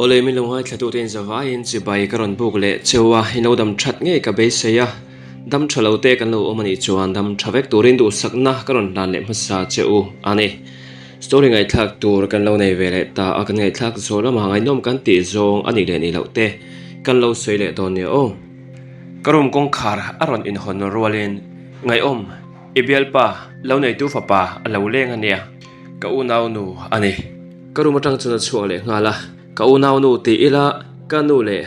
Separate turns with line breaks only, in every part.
Awle min lo ngaithla tute in zavaiin chibai ka rawn buk leh cheu a, in lo dam that ngei ka beisei a, dam tha lo te kan lo awm a nih chuan dam tha vek turin duhsakna ka rawn hlan leh hmasa che u a ni. Story ngaihthlak tur kan lo nei ve leh ta a, kan ngaihthlak zawh lamah ngaihnawm kan tih zawng a nih leh nih loh te kan lo sawi leh dawn nia aw. Ka room kawngkhar a rawn inhawn rualin Ngaihawm, i bialpa lo neitu fapa a lo leng a nia, ka unaunu a ni. Ka room atang chuan a chhuak leh nghal a, ka unaunu ti ila ka nu leh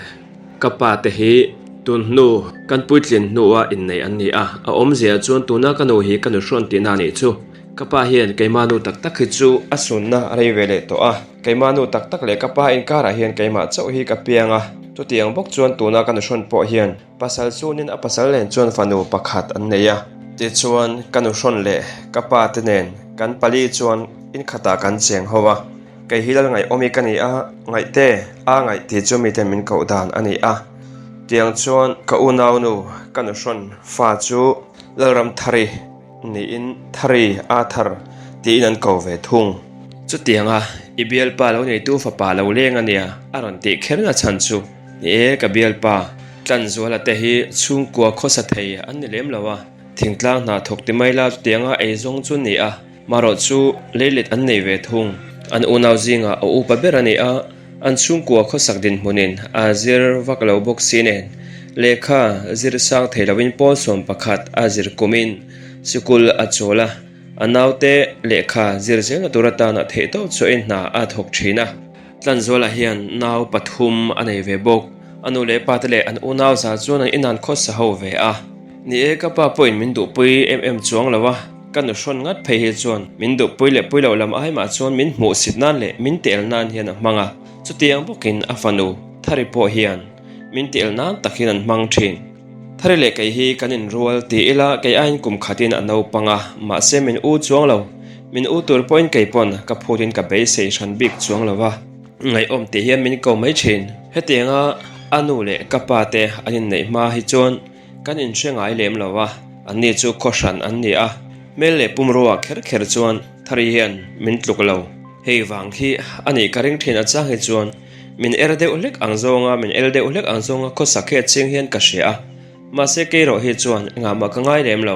ka pa te hi tun hnu kan puitlin hnua inneih an ni a, a awmzia chuan tuna ka nu hi ka nu hrawn tihna a nih chu. Ka pa hian keimah nu tak tak hi chu a sunna a rei ve leh tawh a, keimah nu tak tak leh ka pa inkarah hian keimah chauh hi ka piang a, chutiang bawk chuan tuna ka nu hrawn pawh hian Pasal chunin a pasal nen chuan fanu pakhat an nei a. Tichuan, ka nuhrawn leh ka pa te nen kan pali chuan inkhatah kan cheng ho a. Kei hi lal ngaihawmi ka ni a, ngaihte a ngaih tih chu miten min koh dan a ni a. Tiang chuan ka unaunu ka nuhrawn fa chu Lalramthari niin Thari Arthur tiin an ko ve thung. Chutianga i bialpa lo neitu fapa lo leng a nia a rawn tih kherna chhan chu. Ni e, ka bialpa, Tlanzuala te hi chhungkua khawsa thei an ni lem lo a, thingtlang hna thawk ti mai la chutianga ei zawng chu ni a, marawh chu leilet an nei ve thung. An unau zingah a upa ber a ni a, an chhungkua khawsak dinhmunin a zir vak lo bawk si nen, lehkha zir sang thei loin pawl 11 a zir kumin sikul a chawl a, a naute lehkha zir zelna tur atana theihtawp chhuahin hna a thawk thin a. Tlanzuala hian nau pathum a nei ve bawk. A nu leh pa te leh an unau za chuan an inan khawsa ho ve a. Ni e, ka pa pawhin min duhpui em em chuang lo a, ka nu hrawn ngat phei hi chuan min duhpui leh pui loh lam aimah chuan min hmuhsit nan leh min ti el nan hian a hmang a. Chutiang bawkin a fanu Thari pawh hian min ti el nan tak hian an hmang thin. Thari leh kei hi kan inrual ti ila kei aiin kum khatin a naupang a, mahse min u chuang lo. Min u tur pawhin kei pawn ka phutin ka beisei hran bik chuang lo va, ngaihawm tih hian min ko mai thin. Hetianga a nu leh ka pa te an inneih hma hi chuan kan inhre ngai lem lo va, anni chu khaw hran an ni a, hmel leh pumrua kher kher chuan Thari hian min tluk lo. Hei vang hi a nih ka ring thin a chang hi chuan min er deuh hlek ang zawnga min el deuh hlek ang zawnga khawsak hi a ching hian ka hria a. Mahse kei erawh hi chuan engah mah ka ngai lem lo.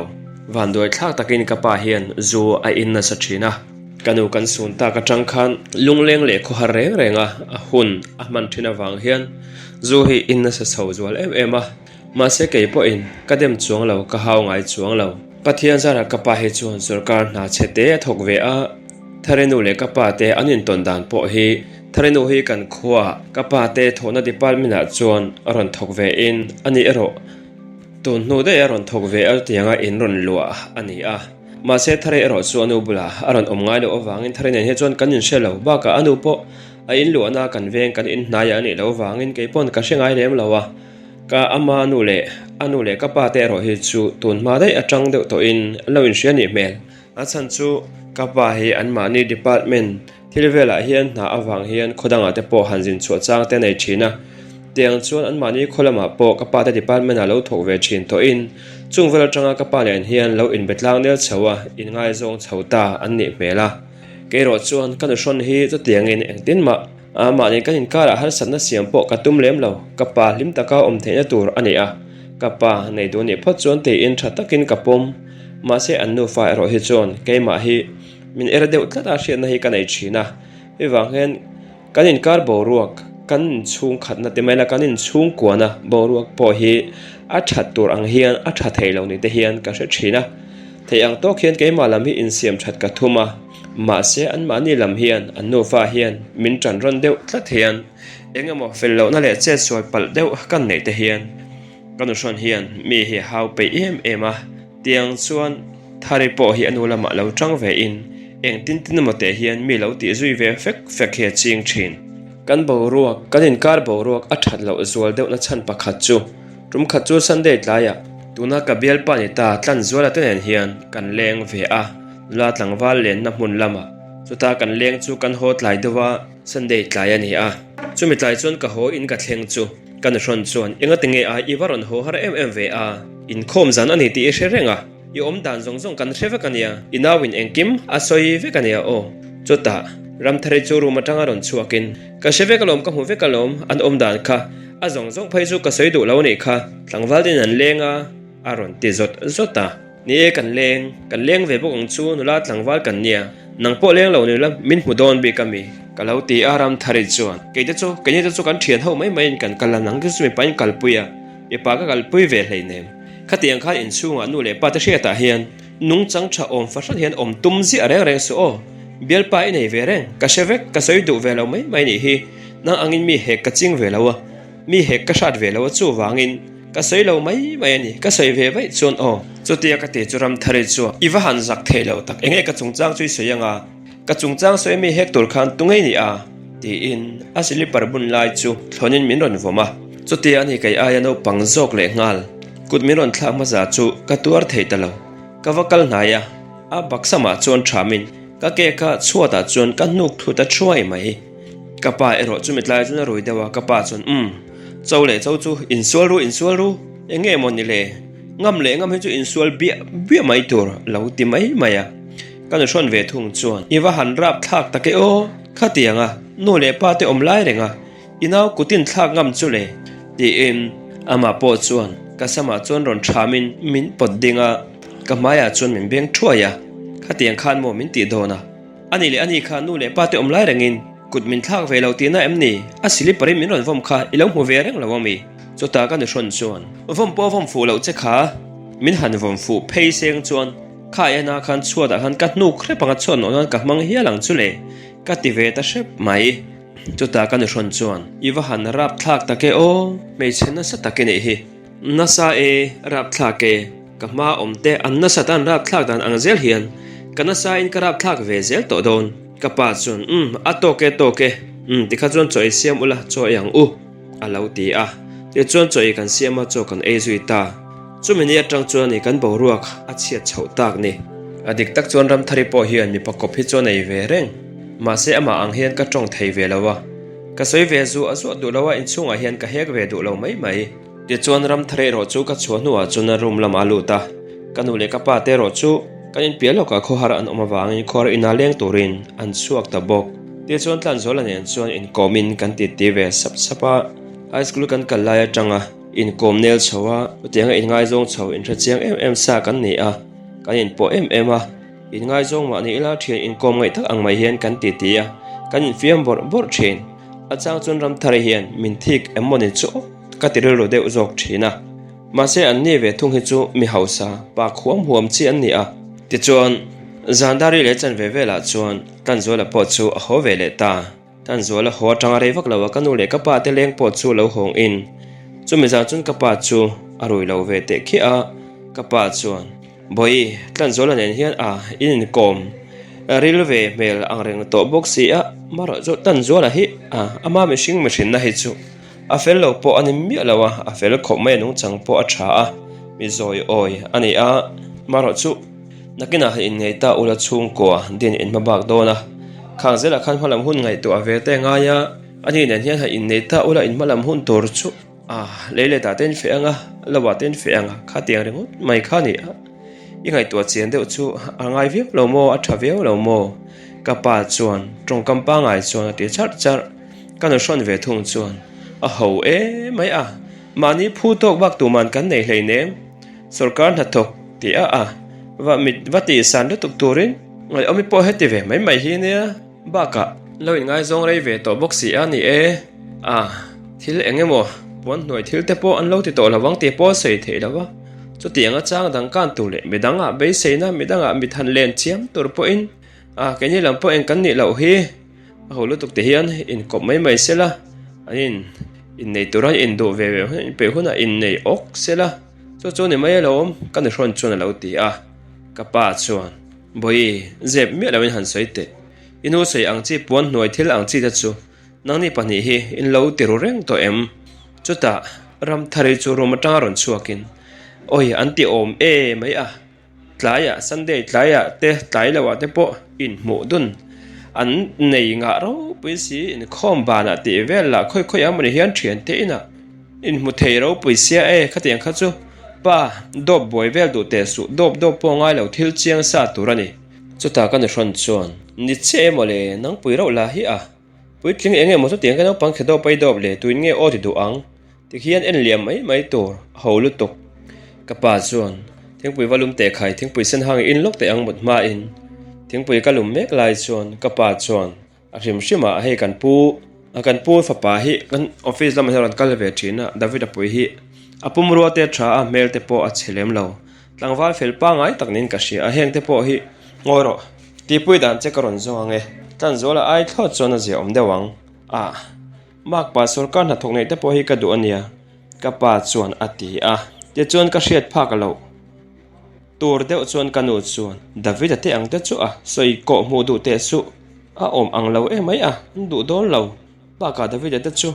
Vanduai thlak takin ka pa hian zu a in nasa thin a. Ka nu kan sun tak atang khan lungleng leh khawhar reng reng a, a hun a hman thin avang hian zu hi in nasa chho zual em em a. Mahse kei pawhin ka dem chuang lo, ka hau ngai chuang lo. Pathian zarah ka pa hi chuan sorkar hna chhe te a thawk ve a. Tharenu leh ka pa te an intawn dan pawh hi Tharenu hi kan khuaah ka pa te thawhna department ah chuan a rawn thawk ve in a ni erawh tun hnu daih a rawn thawk ve a tianga in rawn luah a ni a. Mahse Thare erawh chu a nu bulah a rawn awm ngai loh avangin Thare nen hi chuan kan inhre lo bakah a nu pawh a in luahna kan veng kan in hnaiah a nih loh avangin kei pawn ka hre ngai lem lo a. Ka ama nu leh a nu leh ka pa te erawh hi chu tun hma daih atang deuh tawhin an lo inhria nih hmel. A chhan chu ka pa hi anmahni department thil velah hian hna avang hian khaw dangah te pawh han zin chhuah chang te a nei thin a. Tiang chuan anmahni khaw lamah pawh ka pa te department ah lo thawk ve thin tawhin chung vel atanga ka pa nen hian lo inbe tlang nel chho a, inngaizawng chho ta an nih hmel a. Kei erawh chuan ka nuhrawn hi chutiangin engtin mah mahni kan inkarah harsatna siam pawh ka tum lem lo, ka pa hlim taka awm theihna tur a ni a, ka pa nei duh nih phawt chuan tiin tha takin ka pawm. Mahse an nufa erawh hi chuan keimah hi min er deuh tlat a hriatna hi ka nei thin a, hei vang hian kan inkar boruak, kan inchhung khatna te maila kan inchhung kuana boruak pawh hi a that tur ang hian a tha thei lo ni te hian ka hre thin a. Theih ang tawk hian keimah lam hi insiam that ka thum a, mahse anmahni lam hian an nufa hian min tan rawn deuh tlat hian eng emaw fel lohna leh chetsual palh deuh kan neih te hian Ka nuhrawn hian mi hi hau peih em em a, tiang chuan Thari pawh hi a nu lamah lo tang ve in engtin tin emaw teh hian mi lo tih zui ve fek fek hi a ching thin. Kan boruak, kan inkar boruak a that loh zual deuhna chhan pakhat chu tum khat chu Sunday tlaiah tuna ka bialpa ni ta Tlanzuala te nen hian kan leng ve a, nula tlangval lenna hmun lamah chuta kan leng chu kan haw tlai deuh a, Sunday tlai a ni a, chumi tlai chuan ka haw in ka thleng chu. Ka nuhrawn chuan, Engati nge a, i va rawn haw har em em ve a, inkhawm zan a ni tih i hre reng a, i awm dan zawng zawng kan hre vek a nia, i nauin engkim a sawi vek a nia aw. Chutah. Ramthari chu room atanga rawn chhuakin, Ka hre vek alawm, ka hmu vek alawm, an awm dan kha. A zawng zawng phei chu ka sawi duh lo anih kha, tlangval ten an leng a, a rawn ti zawt zawt a. Ni e, kan leng, kan leng ve bawk ang chu, nula tlangval kan nia, nang pawh leng lo ni la, min hmu dawn bik a mi? Ka lo ti a, Ramthari chuan, Keite chu, keini te chu kan thian ho mai maiin kan kal a, nang te chu mipa in kalpui a, mipa ka kalpui ve hleinem. Khatiang khan inchhungah nu leh pa te hriatah hian nungchang tha awm fahran hian awm tum ziah reng reng suh aw. Bialpa i nei ve reng, ka hre vek, ka sawi duh ve lo mai mai nih hi. Nang angin mi hek ka ching ve lo a, mi hek ka hrat ve lo a chuvangin ka sawi lo mai mai a ni, ka sawi ve vaih chuan aw. Chutia ka ti chu Ramthari chuan i va han zak thei lo tak, enge ka chungchang chu i sawi anga? Ka chungchang sawi mi hek tur khan tu ngei ni a? Tiin a silipar bun lai chu thlawnin min rawn vawm a. Chutia ani kei aia naupang zawk leh nghal kut min rawn thlak hmasa chu ka tuar thei ta lo. Ka va kal hnai a, a baksamah chuan thamin ka ke kha chhuatah chuan ka hnuk thlu ta thuai mai. Ka pa erawh chumi tlai chuan a rui deuh a, ka pa chuan umm, cho leh cho chu insual ru insual ru, eng nge maw ni le? Ngam leh ngam hi chu insual biah biah mai tur lo ti mai mai a. Ka nu hrawn ve thung chuan, I va han rap thlak tak e aw, khatiang a, nu leh pa te awm lai reng a, i nau kutin thlak ngam chu le, tiin amah pawh chuan ka samah chuan rawn thamin min pawt ding a, ka hmaiah chuan min beng thuai a, khatiang khan maw min tih dawn a, ani leh ani kha nu leh pa te awm lai rengin kut min thlak ve lo tihna em ni, a silipar in min rawn vawm kha i lo hmu ve reng lo ami? Chutah ka nu hrawn chuan, Vawm pawh vawm fuh loh che kha, min han vawm fuh phei seng chuan, Kha ena khan chhuatah khan ka hnuk hrep ang a chhuat nawh nan ka hmang hial ang chu le, ka ti ve ta hrep mai. Chutah ka nuhrawn chuan, I va han rapthlak tak e aw, hmeichhe nasa tak i nih hi. Nasa e, rapthlak e, ka hma awm te an nasa tan rapthlak dan ang zel hian ka nasa in ka rapthlak ve zel tawh dawn. Ka pa chuan, Umm, a tawk e, tawk e, umm tikha chuan chaw ei siam ula, chaw ei ang u. A lo ti a, tichuan chaw ei kan siam a, chaw kan ei zui ta. Chumi ni atang chuan i kan boruak a chhiat chhoh tak ni. A dik tak chuan Ramthari pawh hian mipa kawp hi chuan ei ve reng. Mahse amah ang hian ka tawng thei ve lo a. Ka sawi ve zuah zuah duh lo a, inchhungah hian ka hek ve duh lo mai mai. Tichuan Ramthari erawh chu ka chhuah hnuah chuan a room lamah a lut a. Ka nu leh ka pa te erawh chu kan inpiah lawkah khawhar an awm avangin khuar inah leng turin an chhuak ta bawk. Tichuan Tlanzuala nen chuan inkawmin kan titi ve sap sap a. High school kan kal lai atanga inkawm nel chho a, chutianga inngaizawng chho inhre chiang em em sa kan ni a, kan inpawh em em a. Inngaizawng mah ni ila thian inkawm ngaih tak ang mai hian kan titi a, kan infiam bawrh bawrh thin. A chang chuan Ramthari hian min thik em mawni chu ka ti rilru deuh zawk thin a. Mahse an ni ve thung hi chu mi hausa, pa khuam huam chi an ni a. Tichuan, Zandari leh chanve velah chuan Tanzuala pawh chu a haw ve leh ta. Tanzuala haw atanga rei vak lo a ka nu leh ka pa te leng pawh chu lo hawng in. Chumi zan chuan ka pa chu a rui lo ve teh khiah a, ka pa chuan, Bawi, Tlanzuala nen hian a in inkawm ril ve hmel ang reng tawh bawk si a, marawh chu Tlanzuala hi a ama mihring mihrinna hi chu A fel lo pawh a ni miah lo a, a fel khawp mai a nungchang pawh a tha a, mi zawi awi a ni a. Marawh chu nakinah han innei ta ula chhungkua din in hma bak dawn a, khang zelah khan hmalam hun ngaihtuah ve te ngai a, ani nen hian han innei ta ula in hmalam hun tur chu a lei letah te in feh ang a, lo ah te in feh ang a, khatiang ringawt mai kha a ni a, i ngaihtuah chian deuh chu a ngai viau lo maw, a tha viau lo maw? Ka pa chuan tawngkam pangai chuan a ti charh charh. Ka nu hrawn ve thung chuan a ho e mai a, mahni phu tawk bak tuman kan nei hleinem, sawrkar hnathawk tih a a va mit va tih san lutuk turin ngaihawmi pawh heti ve mai mai hi nia, bakah lo inngaizawng rei ve tawh bawk si a ni e, a thil eng emaw puan hnuai thil te pawh an lo ti tawh lo ang tih pawh a sawi theih lo a, chutianga chang dang kan tur leh midangah beiseina midangah mit han len chiam tur pawhin a keini lam pawh eng kan nih loh hi. A ho lutuk te hian inkawp mai mai sela, an in innei tura induh ve ve hun inpeih hunah innei awk sela, chu chu ni mai alawm ka ni hrawn chuan a lo ti a. Ka pa chuan, Bawi, zep miah loin han sawi teh. I nu sawi ang chi puan hnuai thil ang chi te chu nangni pahnih hi in lo ti ru reng tawh em? Chutah Ramthari chu room atanga rawn chhuakin, Awi an ti awm e mai a. Tlaiah Sunday tlaiah te tlai loah te pawh inhmuh dun an nei ngah ropui si inkhawm banah tih vel lah khawi khawi ang mawni hian thian te inah inhmu thei ropui sia e khatiang kha chu pa dawp buai vel duh teh suh dawp dawp pawh ngai lo thil chiang sa tur a ni. Chutah ka nuhrawn chuan. Ni che emaw le, nangpui rauh la hi a. Puitling eng emaw chutiang ka naupang khe dawp ai dawp le, tuin nge aw ti duh ang? Tikhian en liam mai mai tur, a ho lutuk. Ka pa chuan, Thingpui va lum teh khai, thingpui sen hang i in lawk teh ang mut hmain. Thingpui ka lum mek lai chuan ka pa chuan, A hrim hrim a, hei kan pu, kan pu fapa hi kan office lamah hian a rawn kal ve thin a, David a pui hi a pumrua te a tha a, hmel te pawh a chhe lem lo. Tlangval fel pangngai tak niin ka hria a, heng te pawh hi ngawi rawh, tihpui dan che ka rawn zawng ang e, Tlanzuala ai thlawt chuan a zia awm deuh ang. Ah, Makpa sawrkar hnathawk neih te pawh hi ka duh a nia, ka pa chuan a ti a, tichuan ka hriat phak loh. Tur deuh chuan ka nu chuan, David-a te ang te chu a sawi kawh hmuh duh teh suh, a awm ang lo emai a, an duh dawn lo. Bakah David-a te chu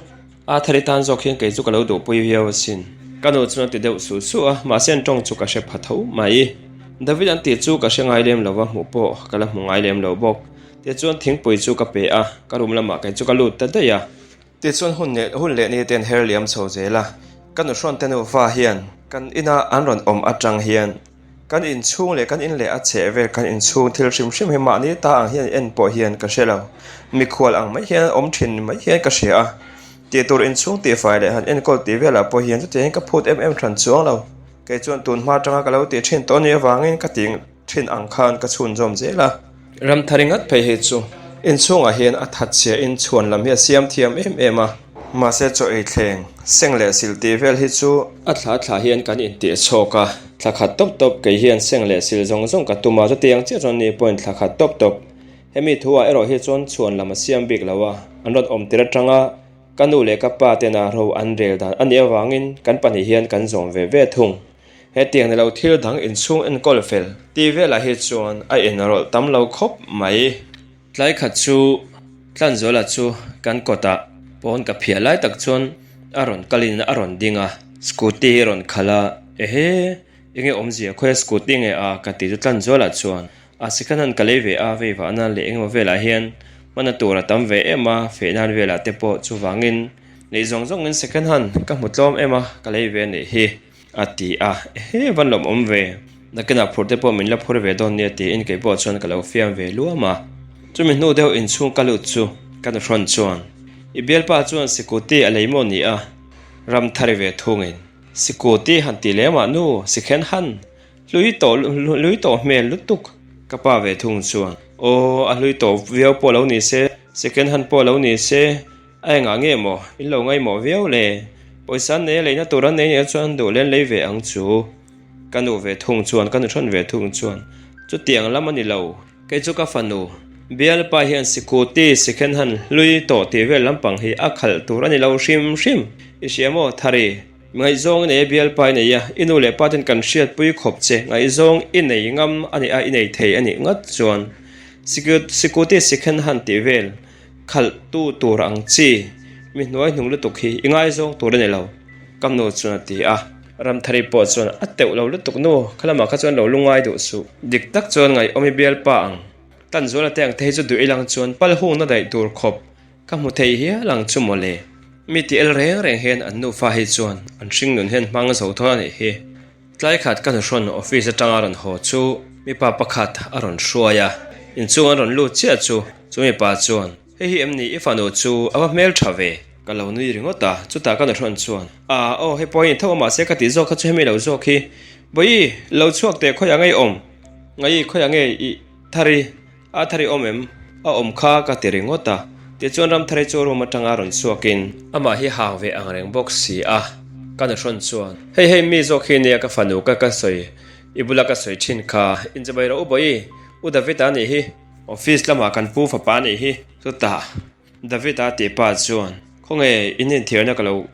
a thari tan zawk hian kei chu ka lo duhpui viau asin. Ka nu chuan a ti deuh suh suh a, mahse an tawng chu ka hre pha tho mai. David an tih chu ka hre ngai lem lo va, hmuh pawh ka la hmu ngai lem lo bawk. Tichuan thingpui chu ka pe a, ka room lamah kei chu ka lut ta daih a. Tichuan hun leh hun leh ni ten her liam chho zel a, ka nuhrawn te nufa hian kan ina an rawn awm atang hian kan inchhung leh kan in leh a chheh vel kan inchhung thil hrim hrim hi mahni ta ang hian en pawh hian ka hre lo, mikhual ang mai hian an awm thin mai hian ka hria a, tih tur inchhung tihfai leh han enkawl tih velah pawh hian chutiang hian ka phut em em hran chuang lo, kei chuan tun hma atanga ka lo tih thin tawh anih avangin ka tih Thin ang khan ka chhunzawm zel a. Ramthari ngat phei hi chu inchhungah hian a that chhia in chhuan lam hi a siam thiam em em a. Mahse chaw ei thleng, seng leh sil tih vel hi chu. A thla thla hian kan intih chhawk a, thla khat tawp tawp kei hian seng leh sil zawng zawng ka tum a, chutiang chiah chuan ni pawhin thla khat tawp tawp. Hemi thu ah erawh hi chuan chhuan lam a siam bik lo a, an rawn awm tir atanga ka nu leh ka pa tena ro an rel dan a nih avangin kan pahnih hian kan zawm ve ve thung. Hetiang ni lo thil dang inchhung enkawl fel tih velah hi chuan a inrawlh tam lo khawp mai. Tlai khat chu Tlanzuala chu kan kawtah pawn ka phiah lai tak chuan a rawn kalin a rawn ding a, scooty hi a rawn khalh a, ehe enge awmzia khawi a scooty nge a ka ti chu Tlanzuala chuan a second hand ka lei ve a vei vahna leh engemaw velah hian hmana tur a tam ve em a feh nan velah te pawh chuvangin neih zawng zawngin second hand ka hmu tlawm em a ka lei ve a nih hi. A ti a, Ehe, van lawm awm ve. Nakinah phur te pawh min la phur ve dawn nia tiin kei pawh chuan ka lo fiam ve luam a. Chumi hnu deuh inchhung ka lut chu ka nuhrawn chuan, I bialpa chuan sikuti a lei maw ni a? Ram thari ve thungin, Sikuti han ti lem ah nu, sikhen han hlui tawh hlui tawh hmel lutuk. Ka pa ve thung chuan, Aw, a hlui tawh viau pawh lo ni se, sikhen han pawh lo ni se, A engah nge maw? In lo ngaihmawh viau le. Pawisa an nei a leina tur an nei nia chuan duh len lei ve ang chu. Ka nu ve thung chuan, ka nu thawn ve thung chuan, Chutiang lam a ni lo. Kei chu ka fanu, bialpa hian sikuti second hand hlui tawh tih vel lampang hi a khalh tur a ni lo hrim hrim. I hria maw Thari? Ngaihzawng i nei a bialpa i nei a, i nu leh pa ten kan hriatpui khawp che. Ngaihzawng i nei ngam a nih a, i nei thei a nih ngat chuan sikuti second hand tih vel Khalh tu tur ang chi, mi hnuai hnung lutuk hi i ngaizawng tur a ni lo, ka nu chuan a ti a. Ramthari pawh chuan a teuh lo lutuk nu, kha lamah kha chuan lo lungai duh suh. Dik tak chuan ngaihawm i bialpa ang, Tanzuala te ang te hi chu duh ilang chuan pal hungna daih tur khawp ka hmu thei hial ang chu mawle. Mi ti el reng reng hian an nufa hi chuan an hringnun hian hmang zo thawn a nih hi. Tlai khat ka nuhrawn office atanga rawn haw chu mipa pakhat a rawn hruai a, inchung an rawn lut chiah chu chu mipa chuan, Hei hi em ni i fanu chu a va hmel tha ve? Ka lo nui ringawt a, chutah ka nuhrawn chuan, Aa aw hei pawh hi intho a mahse ka tih zawk kha chu hemi lo zawk hi, Bawihi lo chhuak teh khawiah nge i awm? Ngaih khawiah nge i thar i? A thar i awm em? A awm kha ka ti ringawt a. Tichuan Ramthari chu room atanga rawn chhuakin. Amah hi hang ve ang reng bawk si a. Ka nuhrawn chuan, Hei hei mi zawk hi nia ka fanu ka ka sawi, i bula ka sawi thin kha. Inchibai rawh u Bawihi, U David-a nih hi. Office lamah kan pu fapa nih hi. Chutah David-a tih pa chuan, Khawnge in inthiarna ka lo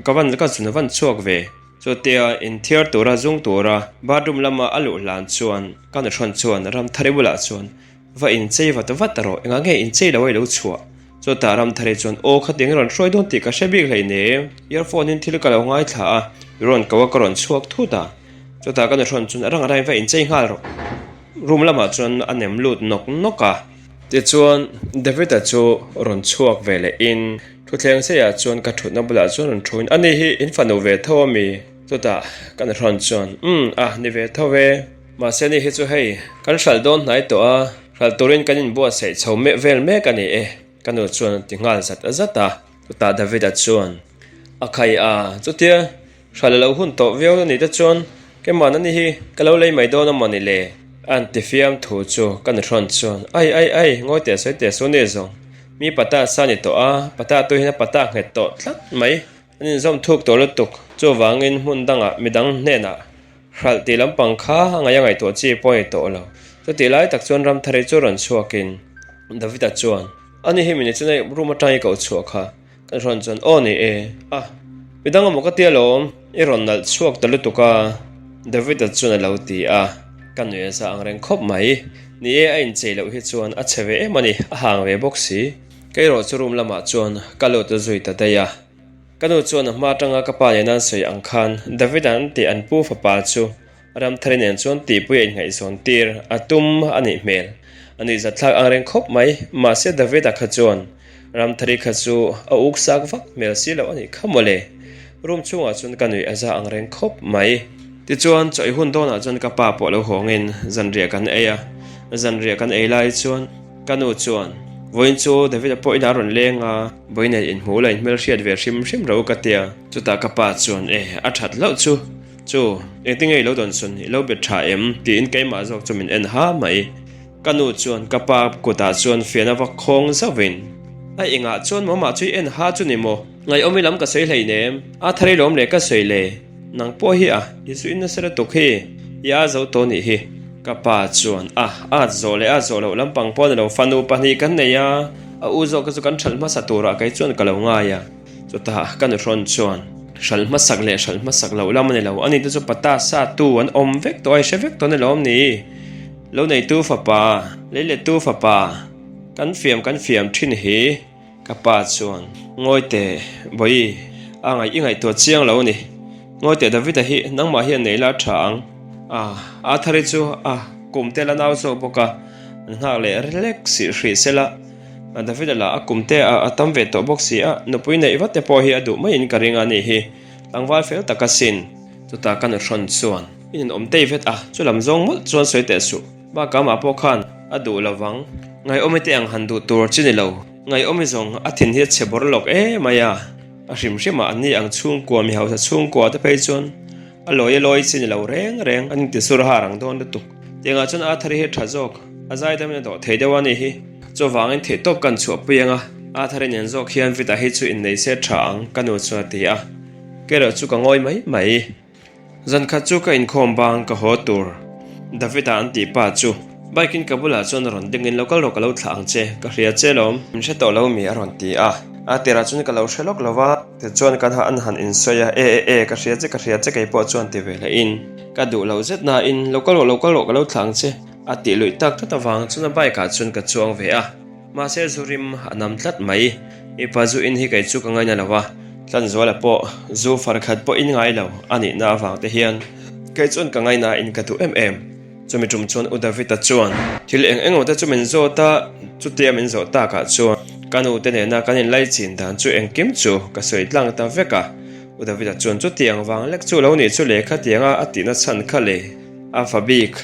ka van ka zun van chhuak ve. Chutia inthiar tura zung tura bathroom lama a luh hlan chuan ka nuhrawn chuan Ramthari bulah chuan va inchei vat vat rawh, engah nge inchei lo a i lo chhuah? Chutah Ramthari chuan aw khatiang i rawn hruai dawn tih ka hre bik hleinem, earphone in thil ka lo ngaithla a, i rawn ko a ka rawn chhuak thut a. Chutah ka nuhrawn chuan a rang a rangin va inchei nghal rawh. Room lamah chuan a nem lut nawk nawk a. Tichuan, David-a chu rawn chhuak ve leh in, thutthleng seiah chuan ka thutna bulah chuan rawn thu in, Ani hi in fanu ve tho a mi? Chutah ka nuhrawn chuan, Umm, a ni ve tho e. Mahse ani hi chu hei, kan hralh dawn hnai tawh a. Hralh turin kan inbuatsaih chho meh vel mek a ni e, ka nu chuan a ti nghal zat zat a. Chutah David-a chuan, A khai a, chutia hralh a lo hun tawh viau a nih te chuan keimahna ni hi ka lo lei mai dawn a maw ni le? A han ti fiam thu chu ka nu hrawn chuan, Ai ai ai, ngawi teh sawi teh su ni zawng, mi pata sa ni tawh a, pata tu hian a pata nghet tawh tlat mai, an inzawm thuk tawh lutuk, chuvangin hmun dangah midang hnenah Hralh tih lampang kha a ngaih a ngaihtuah chi pawh a ni tawh lo. Chutih lai tak chuan Ramthari chu rawn chhuakin Davida chuan, Ani hi mini chu nei room atang i koh chhuah kha. Kan hrawn chuan, Aw ni e. A, midang amaw ka tia lawm, i rawn nalh chhuak ta lutuk a, Davida chuan a lo ti a. Ka nuih a za ang reng khawp mai. Ni e, a inchei loh hi chuan a chhe ve em a ni, a hang ve bawk si. Kei erawh chu room lamah chuan ka lut zui ta daih a. Ka nu chuan a hma atanga ka pa nena an sawi ang khan David an tih an pu fapa chu Ramthari nen chuan tihpui a inngaihzawn tir a tum a nih hmel. A nuihzatthlak ang reng khawp mai, mahse David-a kha chuan Ramthari kha chu a uk sak vak hmel si loh a nih kha mawle. Room chhungah chuan ka nuih a za ang reng khawp mai. Tichuan chawi hun dawnah chuan ka pa pawh lo hawngin zanriah kan ei a, zanriah kan ei lai chuan Ka nu chuan, Vawiin chu David-a pawh inah a rawn leng a, vawiin in inhmuh la inhmelhriat ve hrim hrim ro ka ti a. Chutah ka pa chuan, E, a that hlauh chu. Chu, engtinge i lo dawn sun, i lo bet tha em? tiin keimah zawk chu min en ha mai. Ka nu chuan ka pa kutah chuan fian a va khawng zauhin, A engah chuan maw mah chu i en ha chu ni maw? Ngaihawm i lam ka sawi hleinem, a thar i lawm leh ka sawi le. Nang pawh hi a, i zu in nasa lutuk hi, i a zo tawh nih hi. Ka pa chuan, A, at zawh leh a zawh loh lampang pawh a ni lo, fanu pahnih kan nei a, a u zawk chu kan hralh hmasa turah kei chuan ka lo ngai a. Chutah ka nuhrawn chuan, Hralh hmasak leh hralh hmasak loh lam a ni lo, ani te chu pata sa tu an awm vek tawh a, i hre vek tawh a ni lo awm ni? Lo neitu fapa, lei lettu fapa, kan fiam kan fiam thin hi. Ka pa chuan, Ngawi teh, Bawi, a ngaih i ngaihtuah chiang lo a ni. Ngawi teh Davida hi nangmah hian nei la tha ang. A, Arthur-i chu a kum te la nau zawk bawk a, an nghak leh rilek sih hrih se la. Davida lah a kum te a tam ve tawh bawk si a, nupui neih vat te pawh hi a duh maiin ka ring a nih hi. Tlangval fel tak asin. Chutah ka nuhrawn chuan, I ninawm tei vet a, chu lam zawng mawlh chuan sawi teh suh. Bakah amah pawh khan a duh lo vang. Ngaihawmi te ang han duh tur chi ni lo. Ngaihawmi zawng a thin hi a chhe bawr lawk em mai a. A hrim hrimah an ni ang chhungkua mi hausa chhungkua te phei chuan a lawi a lawi chi ni lo reng reng an inti sur har ang dawn lutuk. Tiangah chuan Arthur hi tha zawk a zaidamin a dawh thei deuh a nih hi. Chuvangin theihtawp kan chhuahpui ang a, Arthur-i nen zawk hian Vita hi chu innei se tha ang ka nu chuan a ti a. Kerawh chu ka ngawi mai mai. Zan khat chu ka inkhawm bang ka haw tur David-a an tih pa chu bike in ka bulah chuan a rawn ding in lo kal rawh ka lo thlah ang che ka hria che lawm min hre tawh lo mi a rawn ti a a tirah chuan ka lo hre lawk lo va tichuan kan han han insawi a e e e ka hria che ka hria che kei pawh chuan ti ve leh in ka duh lo zet na in lo kal rawh lo kal rawh ka lo thlah ang che a tih luih tak tlat avang chuan a bike ah chuan ka chuang ve a. Mahse zu rim a nam tlat mai. Mipa zu in hi kei chu ka ngaina lo a, Tlanzuala pawh zu far khat pawh in ngai lo a nihna avang te hian kei chuan ka ngaina in ka duh em em. Chumi tum chuan U David-a chuan thil eng eng te chu min zawt a, chutia min zawh takah chuan ka nu te nena kan inlaichin dan chu engkim chu ka sawi tlang ta vek a. U David-a chuan chutiang vang lek chu lo nih chu lehkha tianga a tihna chhan kha le a fa bik.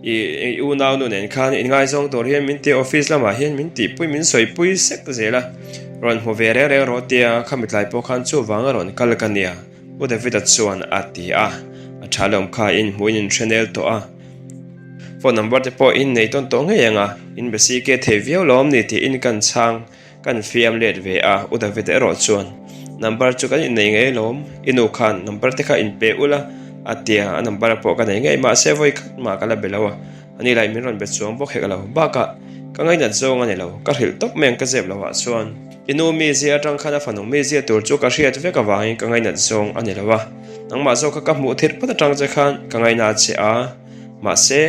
I unau nu nen khan inngaizawng tur hian min ti office lamah hian min tihpui min sawipui sek zel a, rawn hmu ve reng reng rawh tia khami tlai pawh khan chuvang a rawn kal ka nia Pu David-a chuan a ti a, a tha lawm kha in hmuh in inhre nel tawh a, phone number te pawh in nei tawn tawh ngei ang a, in be si ke thei viau lawm ni tiin kan chhang. Kan fiam let ve a, U David erawh chuan, Number chu kan innei ngei alawm, i nu khan number te kha inpe ula a ti a, a number pawh ka nei ngei, mahse vawi khat mah ka la be lo a, ani lah min rawn be chuang bawk hek lo, bakah ka ngainat zawng a ni lo, ka hrilh tawp mai ang ka zep lo ah chuan i nu mizia atang khan a fanu mizia tur chu ka hriat vek avangin ka ngainat zawng a ni lo a, nangmah zawk kha ka hmuh thir phawt atang che khan ka ngaina che a, mahse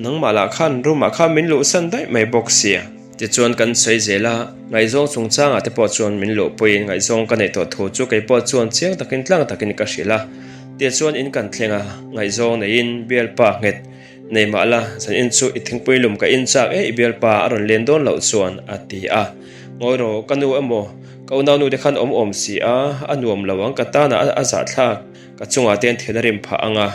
nangmah lah khan room ah khan min luhsan daih mai bawk sia. Tichuan kan sawi zel a, ngaihzawng chungchangah te pawh chuan min luhpuiin ngaihzawng ka neih tawh thu chu kei pawh chuan chiang takin tlang takin ka hrilh a. Tichuan in kan thleng a, ngaihzawng neiin bialpa nghet nei mah la, zan in chu i thingpui lum ka in chak e i bialpa a rawn len dawn loh chuan a ti a. Ngawi rawh, ka nu emaw ka unaunu te khan awm awm si a, a nuam lo ang ka tanah a zahthlak, ka chungah te an thil a rim phah ang a.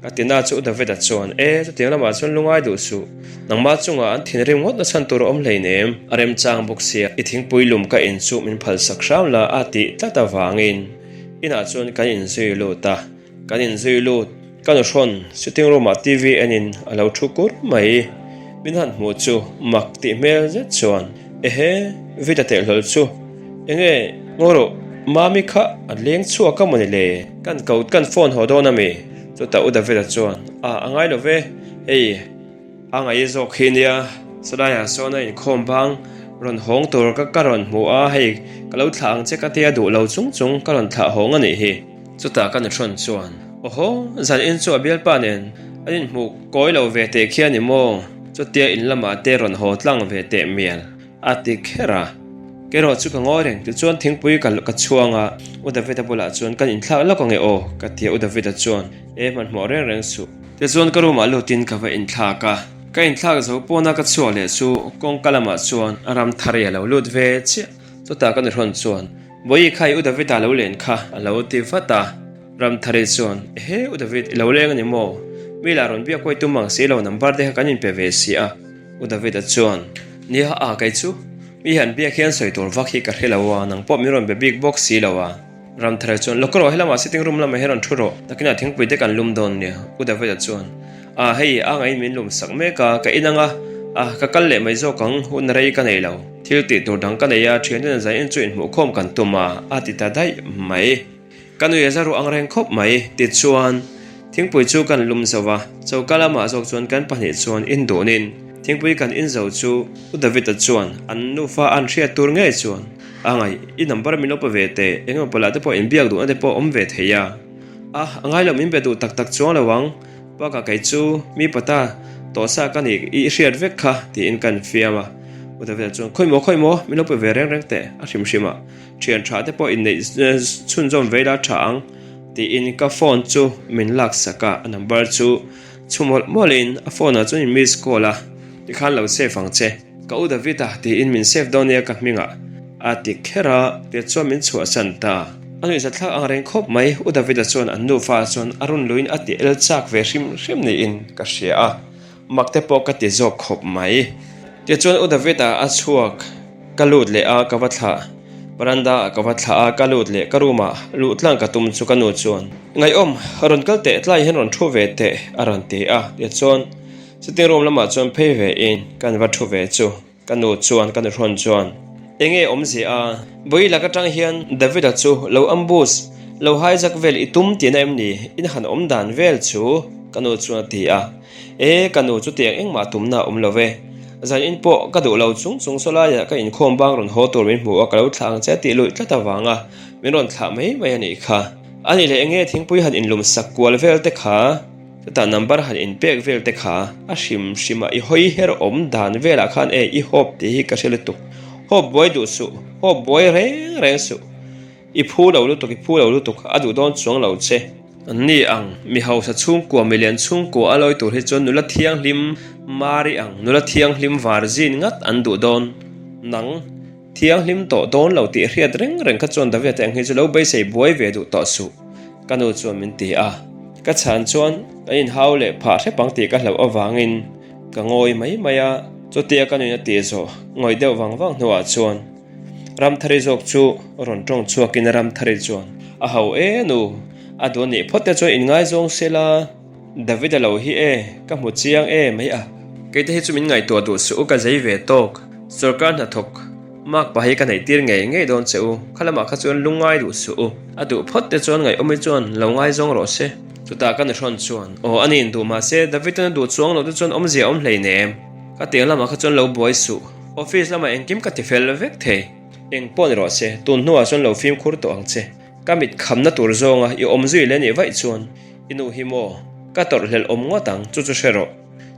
Ka ti na chu Davida chuan, E, chutiang lamah chuan lungai duh suh. Nangmah chungah an thinrim ngawt na chhan tur a awm hleinem. A remchang bawk sia, i thingpui lum ka in chu min phalsak hram la a tih tlat avangin inah chuan kan inzui lut a. Kan inzui lut, ka nuhrawn sitting room ah TV enin a lo thu kur mai. Min han hmuh chu mak tih hmel zet chuan, Ehe, Vida teh hlawl chu enge ngaw rawh, Mami kha a leng chhuak a mawni le? Kan ko kan phone haw dawn ami? Chutah U Davida chuan, A, a ngai lo ve, hei a ngaih zawk hi nia, salaiah sawn a inkhawm bang rawn hawng tur ka ka rawn hmu a, hei ka lo thlah ang che ka tia duh lo chung chung ka rawn thlah hawng a nih hi. Chutah ka nuhrawn chuan, Awhaw, zan in chu a bialpa nen an inhmuh kawi lo ve teh khi a ni maw? Chutia in lamah te rawn haw tlang ve teh mial, a ti kher a. Kerawh chu ka ngawi reng, tichuan thingpui ka ka chhuang a, U David-a bulah chuan kan inthlak lawk ange aw, ka ti a, U David-a chuan, E hmanhmawh reng reng suh. Tichuan ka room ah lutin ka va inthlak a, ka inthlak zo pawna ka chhuak leh chu kawngka lamah chuan Ramthari a lo lut ve chiah. Chutah ka nuhrawn chuan, Bawihi kha i U David-a lo len kha, a lo ti vat a. Ramthari chuan, Ehe U David, i lo leng a ni maw? Mi lah rawn biak kawi tum ang si lo, number te kha kan inpe ve si a. U David-a chuan, Nia a, kei chu mi hian biak hian sawi tur vak hi ka hre lo a, nang pawh min rawn be bik bawk si lo a. Ramthari chuan, Lawk rawh, helamah sitting room lamah hian rawn thu rawh, nakinah thingpui te kan lum dawn nia. U David-a chuan, A, hei a ngaiin min lum sak mek a, ka in ang a, a, ka kal leh mai zawk ang, hun rei ka nei lo. Thil tih tur dang ka nei a, thianten zain chu inhmuhkhawm kan tum a, a ti ta daih mai. Ka nui a za ruh ang reng khawp mai, tichuan thingpui chu kan lum zo a, choka lamah zawk chuan kan pahnih chuan in dunin thingpui kan in zo chu U David-a chuan an nufa an hriat tur ngei chuan a ngaih, i number min lo pe ve teh, eng emaw pawlah te pawh inbiak duhna te pawh awm ve thei a, a, a ngai lo min be duh tak tak chuang lo ang, bakah kei chu mi pata tawhsa ka nih i hriat vek kha tiin kan fiam a, U David-a chuan khawi maw khawi maw min lo pe ve reng reng teh a hrim hrim a. Thian tha te pawh inneih chhunzawm vei la tha ang tiin ka phone chu min lak sak a, a number chu chhu mawlh mawlhin a phone ah chuan in miss call a, tikhan lo save ang che. Ka u David a tiin min save dawn nia ka hmingah a ti kher a, tichuan min chhuahsan ta. A nuihza thlak ang reng khawp mai, u David a chuan an nufa chuan a run luiin a ti el chak ve hrim hrim niin ka hria a. Mak te pawh ka ti zawk khawp mai. Tichuan U David-a a chhuak ka lut leh a, ka va thlah. Veranda ah ka va thlah a, ka lut leh ka room ah luh tlang ka tum chu ka nu chuan, Ngaihawm, rawn kal teh tlai hian rawn thu ve teh a rawn ti a. Tichuan sitting room lamah chuan phei ve in kan va thu ve chu. Ka nu chuan ka nuhrawn chuan, Enge awmzia a? Vawi lak atang hian David-a chu lo ambush, lo hijack vel i tum tihna em ni? In han awm dan vel chu? Ka nu chuan a ti a. E, ka nu chutiang engmah tumna a awm lo ve. Zan in pawh ka duh lo chung chung sawlaiah ka inkhawm bang rawn haw tur min hmu a, ka lo thlah ang che tih luih tlat avanga min rawn thlah mai mai a nih kha. A nih leh enge thingpui han inlum sak kual vel te kha? Chutah number han inpek vel te kha a hrim hrim a, i hawi her awm dan velah khan e i hawp tih hi ka hre lutuk. Hawp buai duh suh, hawp buai reng reng suh. I phu lo lutuk, i phu lo lutuk, a duh dawn chuang lo che. An ni ang, mi hausa chhungkua, mi lian chhungkua a lawi tur hi chuan nula thianghlim Mari ang, nula thianghlim Varzin ngat an duh dawn. Nang, thianghlim tawh dawn lo tih hriat reng reng kha chuan Davida te ang hi chu lo beisei buai ve duh tawh suh. Ka nu chuan min ti a, ka chhan chuan kan inhau leh phah hrep ang tih ka hlauh avangin ka ngawi mai mai a, chutia ka nuin a tih zawh ngawih deuh vang vang hnuah chuan Ramthari zawk chu rawn tawng chhuakin Ramthari chuan a hau e nu, a duh anih phawt te chuan inngaizawng se la, David-a lo hi e, ka hmu chiang e mai a. Keite hi chu min ngaihtuah duh suh u ka zei ve tawk, sawrkar hnathawk Mark pa hi ka neih tir ngei ngei dawn che u, kha lamah kha chuan lungngai duh suh u. A duh phawt te chuan ngaihawm hi chuan lo ngaizawng rawh se. Chutah ka nuhrawn chuan, Aw a niin duh mahse David-an a duh chuang loh te chuan awmzia a awm hleinem. Ka tiang lamah kha chuan lo buai suh. Office lamah engkim ka ti fel vek thei. Eng pawh ni rawh se, tun hnuah chuan lo fimkhur tawh ang che. Ka mit khamna tur zawnga i awm zui leh nih vaih chuan i nu hi maw? Ka tawrh hlelh awm ngawt ang, chu chu hre rawh.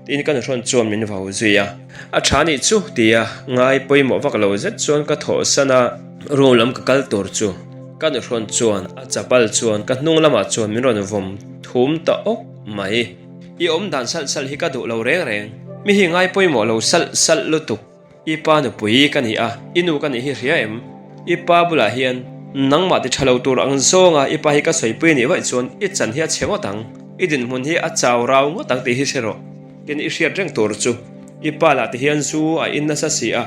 Tiin ka nuhrawn chuan min vau zui a. A tha nih chu tia ngai pawimawh vak lo zet chuan ka thawhsan a, room lam ka kal tur chu ka nuhrawn chuan a chapal chuan ka hnung lamah chuan min rawn vawm thum ta awk mai. I awm dan salh salh hi ka duh lo reng reng, mi hi ngai pawimawh lo salh salh lutuk. I pa nupui ka ni a, i nu ka nih hi hria em? I pa bulah hian nangmah ti tha lo tur ang zawnga i pa hi ka sawipui nih vaih chuan i chan hi a chhe ngawt ang. I dinhmun hi a chau rau ngawt ang tih hi hre rawh. Tin, i hriat reng tur chu i pa lah ti hian zu a in nasa si a,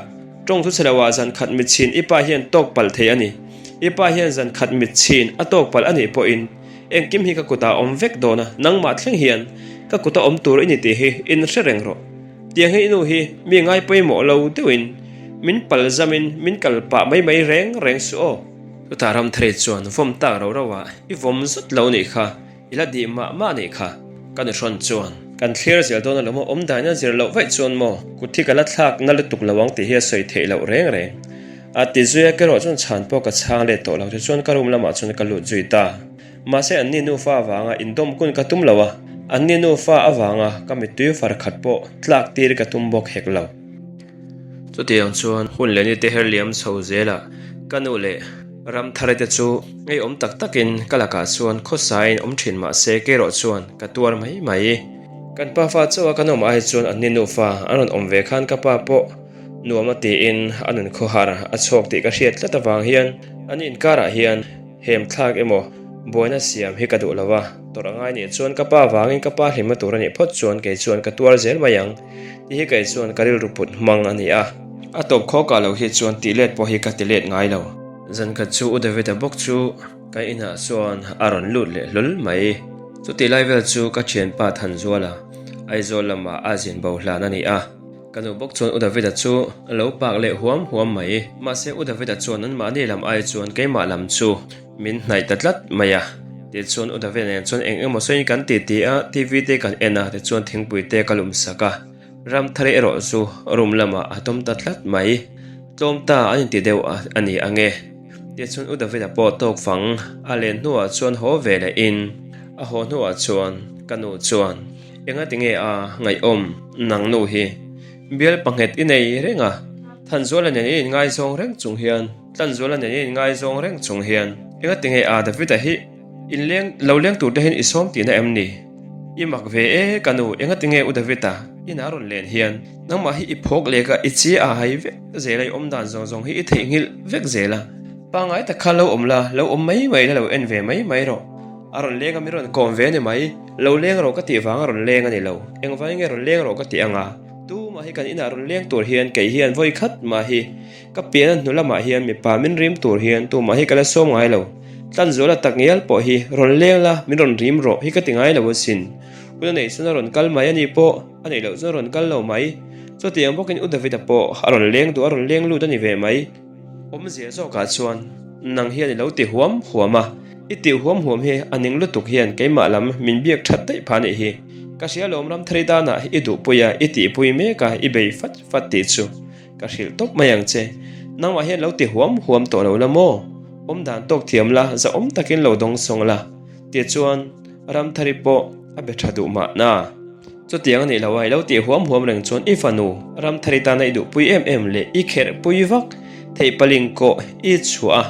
tawng thu chhe lo ah zan khat mit chhin i pa hian tawk palh thei a ni. I pa hian zan khat mit chhin a tawk palh a nih pawhin engkim hi ka kutah a awm vek dawn a, nangmah thleng hian ka kuta awm tur i ni tih hi in hre reng rawh. Tiang hi i nu hi mi ngai pawimawh lo deuhin min pal zamin min kal pah mai mai reng reng suh aw. Chutah Ramthari chuan vawm tak rau rau ah i vawm zut lo nih kha. I la dih mah mah nih kha. Ka nuhrawn chuan kan thlir zel dawn alawm aw, awm daina zir loh vaih chuan maw kut hi ka la thlak na lutuk lo ang tih hi a sawi theih loh reng reng. A ti zui a, kerawh chuan chhan pawh ka chhang let tawh lo tichuan ka room lamah chuan ka lut zui ta. Mahse anni nufa avanga indawm kun ka tum lo a, anni nufa avanga ka mittui far khat pawh tlak tir ka tum bawk hek lo. Chutiang chuan hun leh nite her liam chho zelah ka nu leh Ramthar te chu ngeiawm tak takin ka lakah chuan khawsain awm thin mah se kerawh chuan ka tuar mai mai. Kan pa fa chauha kan awm ai chuan anni nufa an rawn awm ve khan ka pa pawh nuam a tiin a nun khawhar a chhawk tih ka hriat tlat avang hian an inkarah hian hem thlak emaw buaina siam hi ka duh lo a, tawrh a ngai nih chuan ka pa vangin ka pa hlimna tur a nih phawt chuan kei chuan ka tuar zel mai ang tih hi kei chuan ka rilru put hmang a ni a. A tawp khawkah lo hi chuan tih let pawh hi ka ti let ngai lo. Zan khat chu U David-a bawk chu ka inah chuan a rawn lut leh hlawl mai. Chutih lai vel chu ka thianpa Thanzuala Aizawl lamah a zin bo hlan a ni a. Ka nu bawk chuan U David-a chu a lo pak leh huam huam mai. Mahse U David-a chuan anmahni lam ai chuan keimah lam chu min hnaih ta tlat mai a. Tichuan U David-a nen chuan eng emaw sawiin kan titi a, TV te kan en a, tichuan thingpui te ka lum sak a. Ramthari erawh chu room lamah a tawm ta tlat mai. Tlawm ta an inti deuh a ni ang e. Tichuan U David-a pawh tawk fang a len hnuah chuan haw ve leh in a haw hnuah chuan ka nu chuan Enga tinge a ngaihawm nang nu hi? Bial panghet i nei reng a, Thanzuala nen i inngaizawng reng chung hian, Tlanzuala nen i inngaizawng reng chung hian, enga tinge a David-a hi inleng lo leng tur te hian i sawm tihna em ni? I mak ve e ka nu, enga tinge u David-a inah rawn len hian nangmah hi i phawk lek a, i chi a hai vek zel a, i awm dan zawng zawng hi i theihnghilh vek zel a, pangngai tak khan lo awm la, lo awm mai mai la, lo en ve mai mai rawh. A rawn leng a, min rawn kawm ve a ni mai. Lo leng rawh ka tih vang a rawn leng a ni lo. Engvai nge rawn leng rawh ka tih anga? Tumah hi kan inah rawn leng tur hian kei hian vawi khat mah hi ka pian a hnu lamah hian mipa min rim tur hian tumah hi ka la sawm ngai lo. Tlanzuala tak ngial pawh hi rawn leng la, min rawn rim rawh hi ka ti ngai lo asin. Hun a neih chuan a rawn kal mai a ni pawh, a neih loh chuan a rawn kal lo mai. Chutiang bawkin U David-a pawh a rawn leng duh a rawn leng lut a ni ve mai. Awmzia zawkah chuan nang hian i lo ti huam huam a, i tih huam huam hi a ning lutuk hian keimah lam min biak that daih phah nih hi. Ka hria lawm Ramthari danah i duhpui a, i tihpui mek a, i bei fat fat tih chu ka hrilh tawp mai ang che. Nangmah hian lo ti huam huam tawh lo la maw? Awmdan tawk thiam la, zahawm takin lo dawng sawng la. Tichuan Ramthari pawh a be tha duh mahna. Chutiang a nih loh a, i lo tih huam huam reng chuan i fanu Ramthari tana i duhpui em em leh i kherhpui vak theih paling kawh i chhuah a,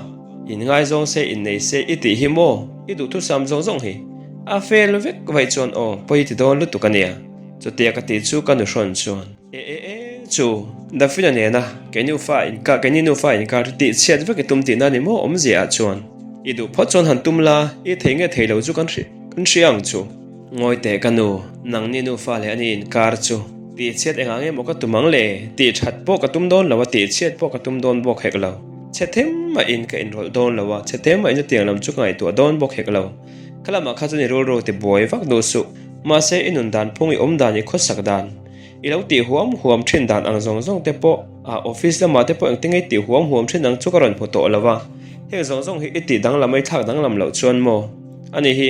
in ngaizawng se innei se i tih hi maw i duhthusam zawng zawng hi a fel vek vaih chuan aw pawi ti dawn lutuk a nia. Chutia ka tih chu ka nuhrawn chuan e e e chu Dafina nena kei nufa inkar keini nufa inkar chu tih chhiat vek i tum tihna a ni maw awmzia ah chuan i duh phawt chuan han tum la i thei nge thei lo chu kan hria ang chu. Ngawi teh ka nu, nangni nufa leh ani inkar chu tih chhiat engah nge maw ka tum ang le? Tih that pawh ka tum dawn lo a, tih chhiat pawh ka tum dawn bawk hek lo. Chhe them mahin ka inrawlh dawn lo a, chhe them mahin chutiang lam chu ka ngaihtuah dawn bawk hek lo. Kha lamah kha chuan i rilru ti buai vak duh suh. Mahse i nun dan phung, i awm dan, i khawsak dan, i lo tih huam huam thin dan ang zawng zawng te pawh ah office lamah te pawh engtin nge i tih huam huam thin ang chu ka rawn hmu tawh lo a. Heng zawng zawng hi i tih danglam a, i thlak danglam loh chuan maw? Ani hi.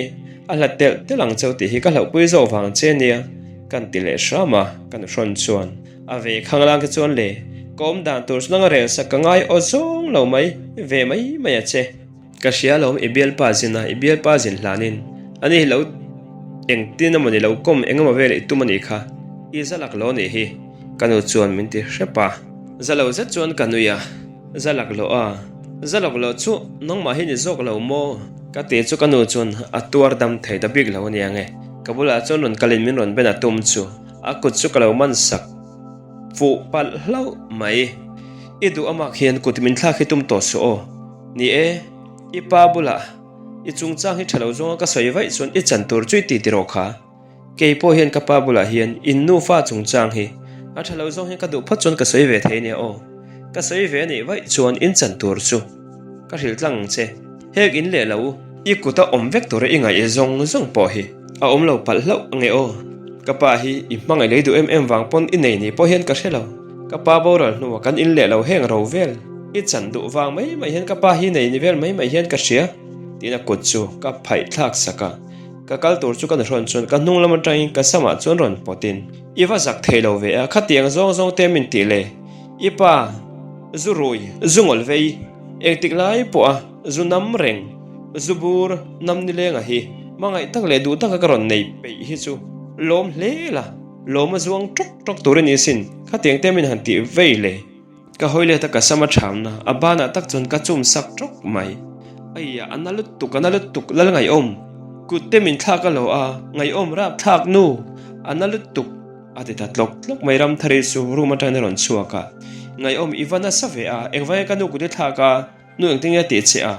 A hlat telh telh ang cheu tih hi ka hlauhpui zawk vang che nia, kan ti leh hram a, ka nuhrawn chuan a ve khang lang te chuan le, ka awm dan tur chu nang a rel sak ka ngai aw zawng lo mai, ve mai mai a che. Ka hria alawm i bialpa zin a, i bialpa zin hlanin ani hi lo engtin emaw ni lo kawm eng emaw vel i tum a nih kha, i za lak lo nih hi, ka nu chuan min ti hrep a. Za lo zet chuan ka nui a. Za laklawh a, za laklawh chu nangmah hi ni zawk lo maw? Ka ti chu ka nu chuan a tuar dam thei ta bik lo ania nge. Ka bulah chuan rawn kalin min rawn ben a tum chu a kut chu ka lo man sak fuh palh hlauh mai. I duh amak hian kut min thlak hi tum tawh suh aw. Ni e, i pa bulah. I chungchang hi tha lo zawnga ka sawi vaih chuan i chan tur chu i ti tiraw kha. Kei pawh hian ka pa bulah hian in nufa chungchang hi a tha lo zawng hian ka duh phawt chuan ka sawi ve thei nia aw. Ka sawi ve anih vaih chuan in chan tur chu ka hrilh tlang ang che. Hek in leh lo, i kuta awm vek tura i ngaih zawng zawng pawh hi a awm lo palh hlauh ange aw. Ka pa hi i hmangaih lei duh em em vang pawn i nei ni pawh hian ka hre lo. Ka pa boral hnuah kan in leh lo heng ro vel. I chan duh vang mai mai hian ka pa hi nei ni vel mai mai hian ka hria. Tiin a kut chu ka phaih thlak sak a. Ka kal tur chu ka nuhrawn chuan ka hnung lam atangin ka samah chuan rawn pawtin, I va zak thei lo ve a, khatiang zawng zawng te min tih le? I pa, zu rui, zu ngawl vei, engtik lai pawha zu nam reng, zu bur nam nilenga hi hmangaih tak leh duh taka ka rawn nei peih hi chu lawm hle la, lawm a zuang tawk tawk tur a ni sin, khatiang te min han tih vei le? Ka hawi let a ka sam a thamna, a banah tak chuan ka chum sak tawk mai. Aia, a na lutuk, a na lutuk, lal ngaihawm. Kut te min thlak a lo a, ngaihawm rap thlak nu, a na lutuk, a ti ta tlawk tlawk mai Ramthari chu room atangin a rawn chhuak a. Ngaihawm i va nasa ve a, engvanga ka nu kut i thlak a? Nu engtin nge tih che a?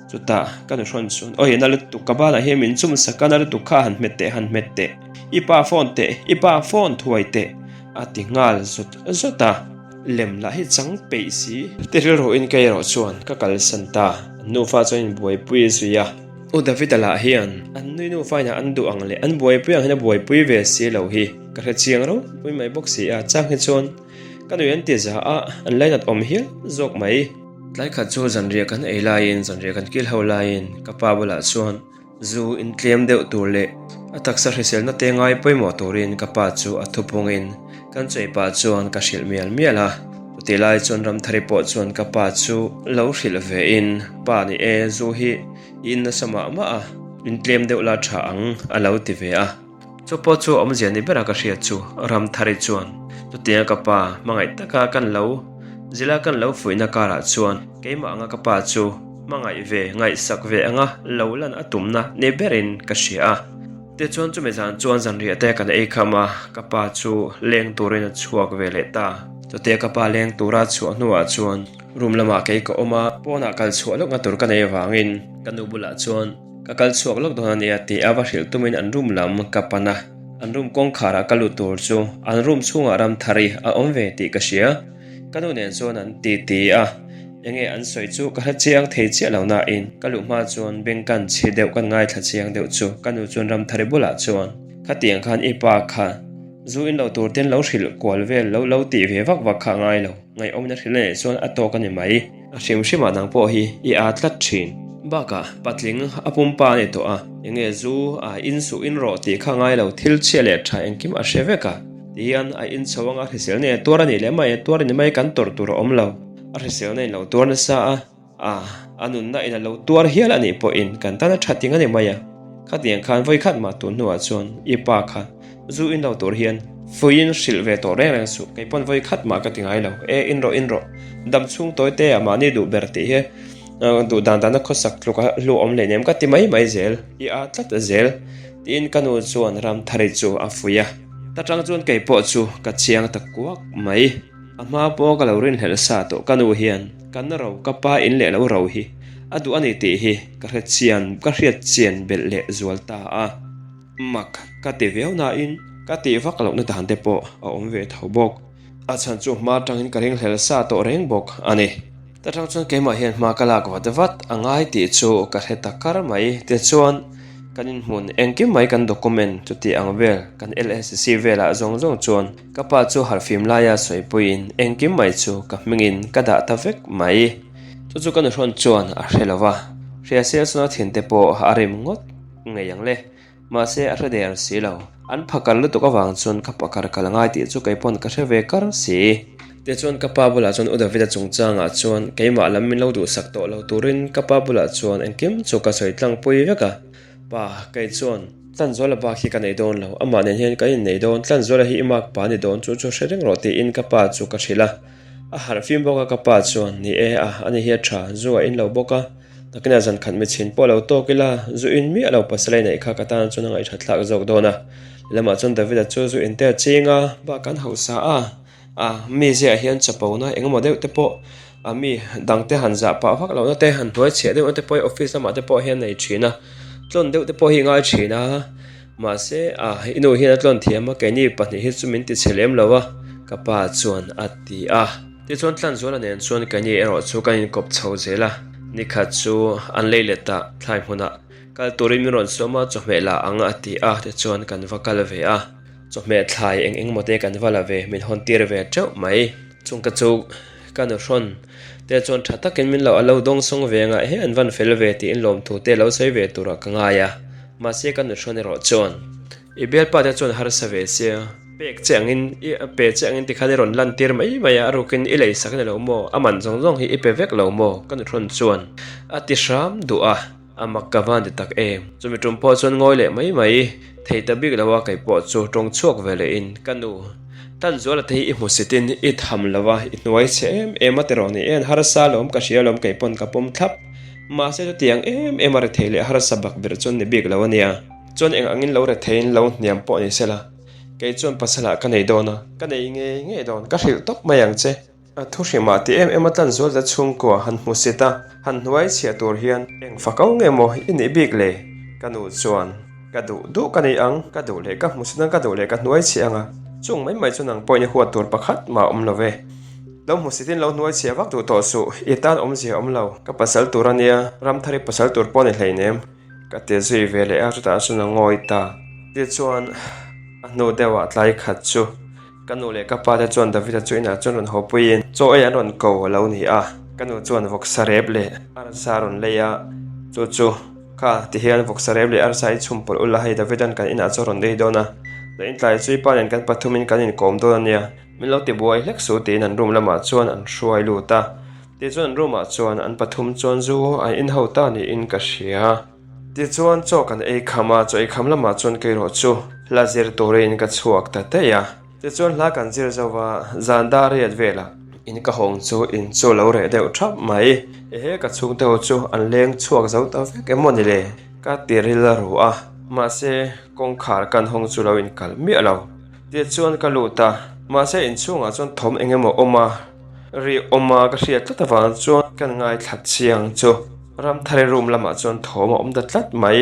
Chutah ka nu hrawn chuan, Awi na lutuk, ka banah hian min chum sak a, na lutuk kha han hmet teh, han hmet teh. I pa phone teh, i pa phone thuai teh, a ti nghal zawt zawt a. Lem lah hi chang peih si. Ti rilruin kei erawh chuan ka kalsan ta. An nufa chuan inbuaipui zui a. U Davida lah hian an nui nufa inah an duh ang leh an buaipui ang hian a buaipui ve si lo hi ka hre chiang ropui mai bawk si a. Chang hi chuan ka nui an ti za a, an lainat awm hial zawk mai. Tlai khat chu zanriah kan ei laiin, zanriah kan kil ho laiin ka pa bulah chuan zu intlem deuh tur leh a taksa hriselna te ngai pawimawh turin ka pa chu a thupungin kan chawih pah chuan ka hrilh mial mial a. Chutih lai chuan Ramthari pawh chuan ka pa chu lo hrilh vein, Pa ni e, zu hi i in nasa mah mah a, intlem deuh la tha ang a lo ti ve a. Chu pawh chu awmzia ni bera ka hriat chu Ramthari chuan chutianga ka pa hmangaih taka kan lo zila kan lo fuihna karah chuan keimah anga ka pa chu hmangaih ve ngaihsak ve anga lo lan a tumna ni berin ka hria a. Tichuan chumi zan chuan zanriah te kan ei kham a, ka pa chu leng turin a chhuak ve leh ta. Chutia ka pa leng tura chhuah hnuah chuan room lamah kei ka awm a, pawnah kal chhuah lawkna tur ka nei avangin ka nu bulah chuan Ka kal chhuak lawk dawn a nia tih a va hrilh tumin an room lam ka pan a, an room kawngkharah ka lut tur chu an room chhungah Ramthari a awm ve tih ka hria. Ka nu nen chuan an ti ti a, enge an sawi chu ka hre chiang thei chiah lo nain ka luh hma chuan beng kan chhi deuh kan ngaithla chiang deuh chu ka nu chuan Ramthari bulah chuan khatiang khan i pa kha zu in lo tur ten lo hrilh kual vel lo lo tih ve vak vak kha a ngai lo, ngaihawmin a hrilh a nih chuan a tawk a ni mai. A hrim hrimah nang pawh hi i aa tlat thin. Bakah patling a pumpa a ni tawh a, enge zu a in suh in rawh tih kha ngai lo thil chhia leh tha engkim a hre vek a, tihian a in chho anga hriselna in a tuar a nih leh mai a tuar a ni mai kan tawrh tur a awm lo, a hriselna in lo tuar nasa a, a a nunna in a lo tuar hial a nih pawhin kan tan a tha ting a ni mai a, khatiang khan vawikhat mah tun hnuah chuan i pa kha Zu in lo tur hian fuiin hrilh ve tawh reng reng suh, kei pawn vawi khat mah ka ti ngai lo. E, in rawh, in rawh. Dam chhung tawi te ah mahni duh ber tih hi duh dan dana khawsak tluk a hlu awm leh nem ka ti mai mai zel, i a tlat zel tiin ka nu chuan Ramthari chu a fui a. Ta tang chuan kei pawh chu ka chiang ta kuak mai. A hma pawh ka lo rinhlelh sa tawh ka nu hian kan ro ka pa in leh lo ro hi a duh a ni tih hi ka hre chian ka hriat chian belh leh zual ta a. Mak ka ti viau nain ka tih vak lohna dan te pawh a awm ve tho bawk. A chhan chu hma atangin ka ringhlel sa tawh reng bawk a ni. Ta tang chuan keimah hian hma ka lak vat vat a ngai tih chu ka hre ta kar mai. Tichuan kan inhmun engkim mai kan document chuti ang vel kan LSC velah zawng zawng chuan ka pa chu harhfim laia sawipuiin engkim mai chu ka hmingin ka dah ta vek mai. Chu chu ka nuhrawn chuan a hre lo va, hria sel chuan a thinte pawh a rim ngawt. Ngei ang le. Mahse a hre der si lo. An phakar lutuk avang chuan ka pakar kal ngai tih chu kei pawn ka hre ve kar si. Tichuan ka pa bulah chuan U Davida chungchangah chuan keimah lam min lo duhsak tawh lo turin ka pa bulah chuan engkim chu ka sawi tlangpui vek a. Pa, kei chuan Tlanzuala bak hi ka nei dawn lo. Amah nen hian kan innei dawn. Tlanzuala hi i mak pa ni dawn chu chu hre reng rawh tiin ka pa chu ka hrilh a. A harh fim bawk a ka pa chuan, Ni e a, ani hi a tha, zu a in lo bawk a. Nakinah zan khat michhin pawh lo tawk ila, zu in miah lo pasal a inneih kha ka tan chuan a ngaihthat thlak zawk dawn a. Lamah chuan Davida chu zu in te a ching a, bak an hausa a, a mizia ah hian chapona engemaw deuh te pawh A mi dangte han zah pah vak lohna te han hnuai chhiah deuhna te pawh hi office lamah te pawh hian nei thin a, tlawn deuh te pawh hi i ngai thin a, mahse ah i nu hian a tlawn thiam a keini pahnih hi chu min ti chhe lem lo a ka pa chuan a ti a. Tichuan Tlanzuala nen chuan keini erawh chu kan inkawp chho zel a, nikhat chu an lei let a thlai hmunah kal turin min rawn sawm a chawhmeh la ang a ti a tichuan kan va kal ve a. Chawhmeh thlai eng eng maw te kan va la ve, min hawn tir ve teuh mai. Chung ka chu ka nu hrawn te chuan tha takin min lo a lo dawng sawng ve anga he an van fel ve tiin lawmthu te lo sawi ve turah ka ngai a. Mahse ka nu hrawn erawh chuan i bialpa te chuan harsa ve sia, pek che angin i pe che angin tikhan i rawn lan tir mai mai a, a rukin i lei sak a ni lo maw, a man zawng zawng hi i pe vek lo maw ka nu hrawn chuan a ti hram duh a. A mak ka van ti tak em? Chumi tum pawh chuan ngawi leh mai mai thei ta bik lo a, kei pawh chu tawng chhuak ve leh in ka nu Tanzuala te hi i hmusit in i tham lo a, i hnuai chhe em em a tiraw ni en harsa lawm ka hria lawm kei pawn ka pawm thlap. Mahse chutiang em em a rethei leh harsa bak ber chuan ni bik lo a nia. Chuan eng angin lo retheiin lo hniam pawh ni sela kei chuan pasalah ka nei dawn a, ka nei ngei ngei dawn ka hrilh tawp mai ang che. A thu hrimah ti em em a tlan zual ta chhungkua han hmu sit a, han hnuai chhiah tur hian eng fak au nge maw i nih bik le? Ka nu chuan, Ka duh duh ka nei ang, ka duh leh ka hmu sit ang, ka duh leh ka hnuai chhiah ang a, chung mai mai chu nang pawhin i huat tur pakhat mah a awm lo ve. Lo hmu sitin lo hnuai chhiah vak duh tawh suh, i tan awmzia a awm lo, ka pasal tur a nia, Ramthari pasal tur pawh a ni hleinem, ka ti zui ve leh a, chutah chuan a ngawi ta. Tichuan, a hnu deuhah tlai khat chu Ka nu leh ka pa te chuan Davida chu inah chuan rawn haw puiin chaw ei an rawn ko a lo ni a, ka nu chuan vawksa rep leh arsa a rawn lei a, chu chu kha ti hian vawksa rep leh arsa i chhum pawlh ula hei Davida'n kan inah chuan rawn ei dawn a, la intlai chu i pa nen kan pathumin kan inkawm dawn a nia, min lo ti buai hlek suh tiin an room lamah chuan an hruai lut a, tichuan an room ah chuan an pathum chuan zu an inho ta niin ka hria. Tichuan chaw kan ei kham a, chaw ei kham lamah chuan kerawh chu hla zir turin ka chhuak ta daih a. Tichuan hla kan zir zo va, zan dar riat velah in ka hawng chu in chu a lo reh deuh thap mai. Ehe ka chhungte ho chu an leng chhuak zo ta vek em maw ni le? Ka ti ril a ru a, mahse kawngkhar kan hawng chu lo inkalh miah lo. Tichuan ka lut a, mahse inchhungah chuan thawm eng emaw awm a. Ri awm a ka hriat tlat avang chuan kan ngaithla chiang chu Ramthari room lamah chuan thawm a awm ta tlat mai.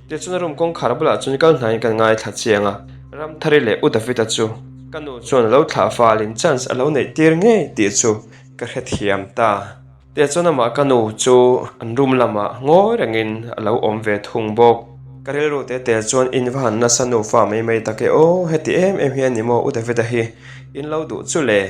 Tichuan room kawngkhar bulah chuan kal hnaiin kan ngaithla chiang a, Ramthari leh U David-a chu ka nu chuan a lo thlah falin chance a lo neih tir ngei tih chu ka hrethiam ta. Tichuan amah ka nu chu an room lamah ngawi rengin a lo awm ve thung bawk. Ka rilru te te chuan in va han nasa nufa mai mai tak e aw, heti em em hian ni maw U David-a hi in lo duh chu le?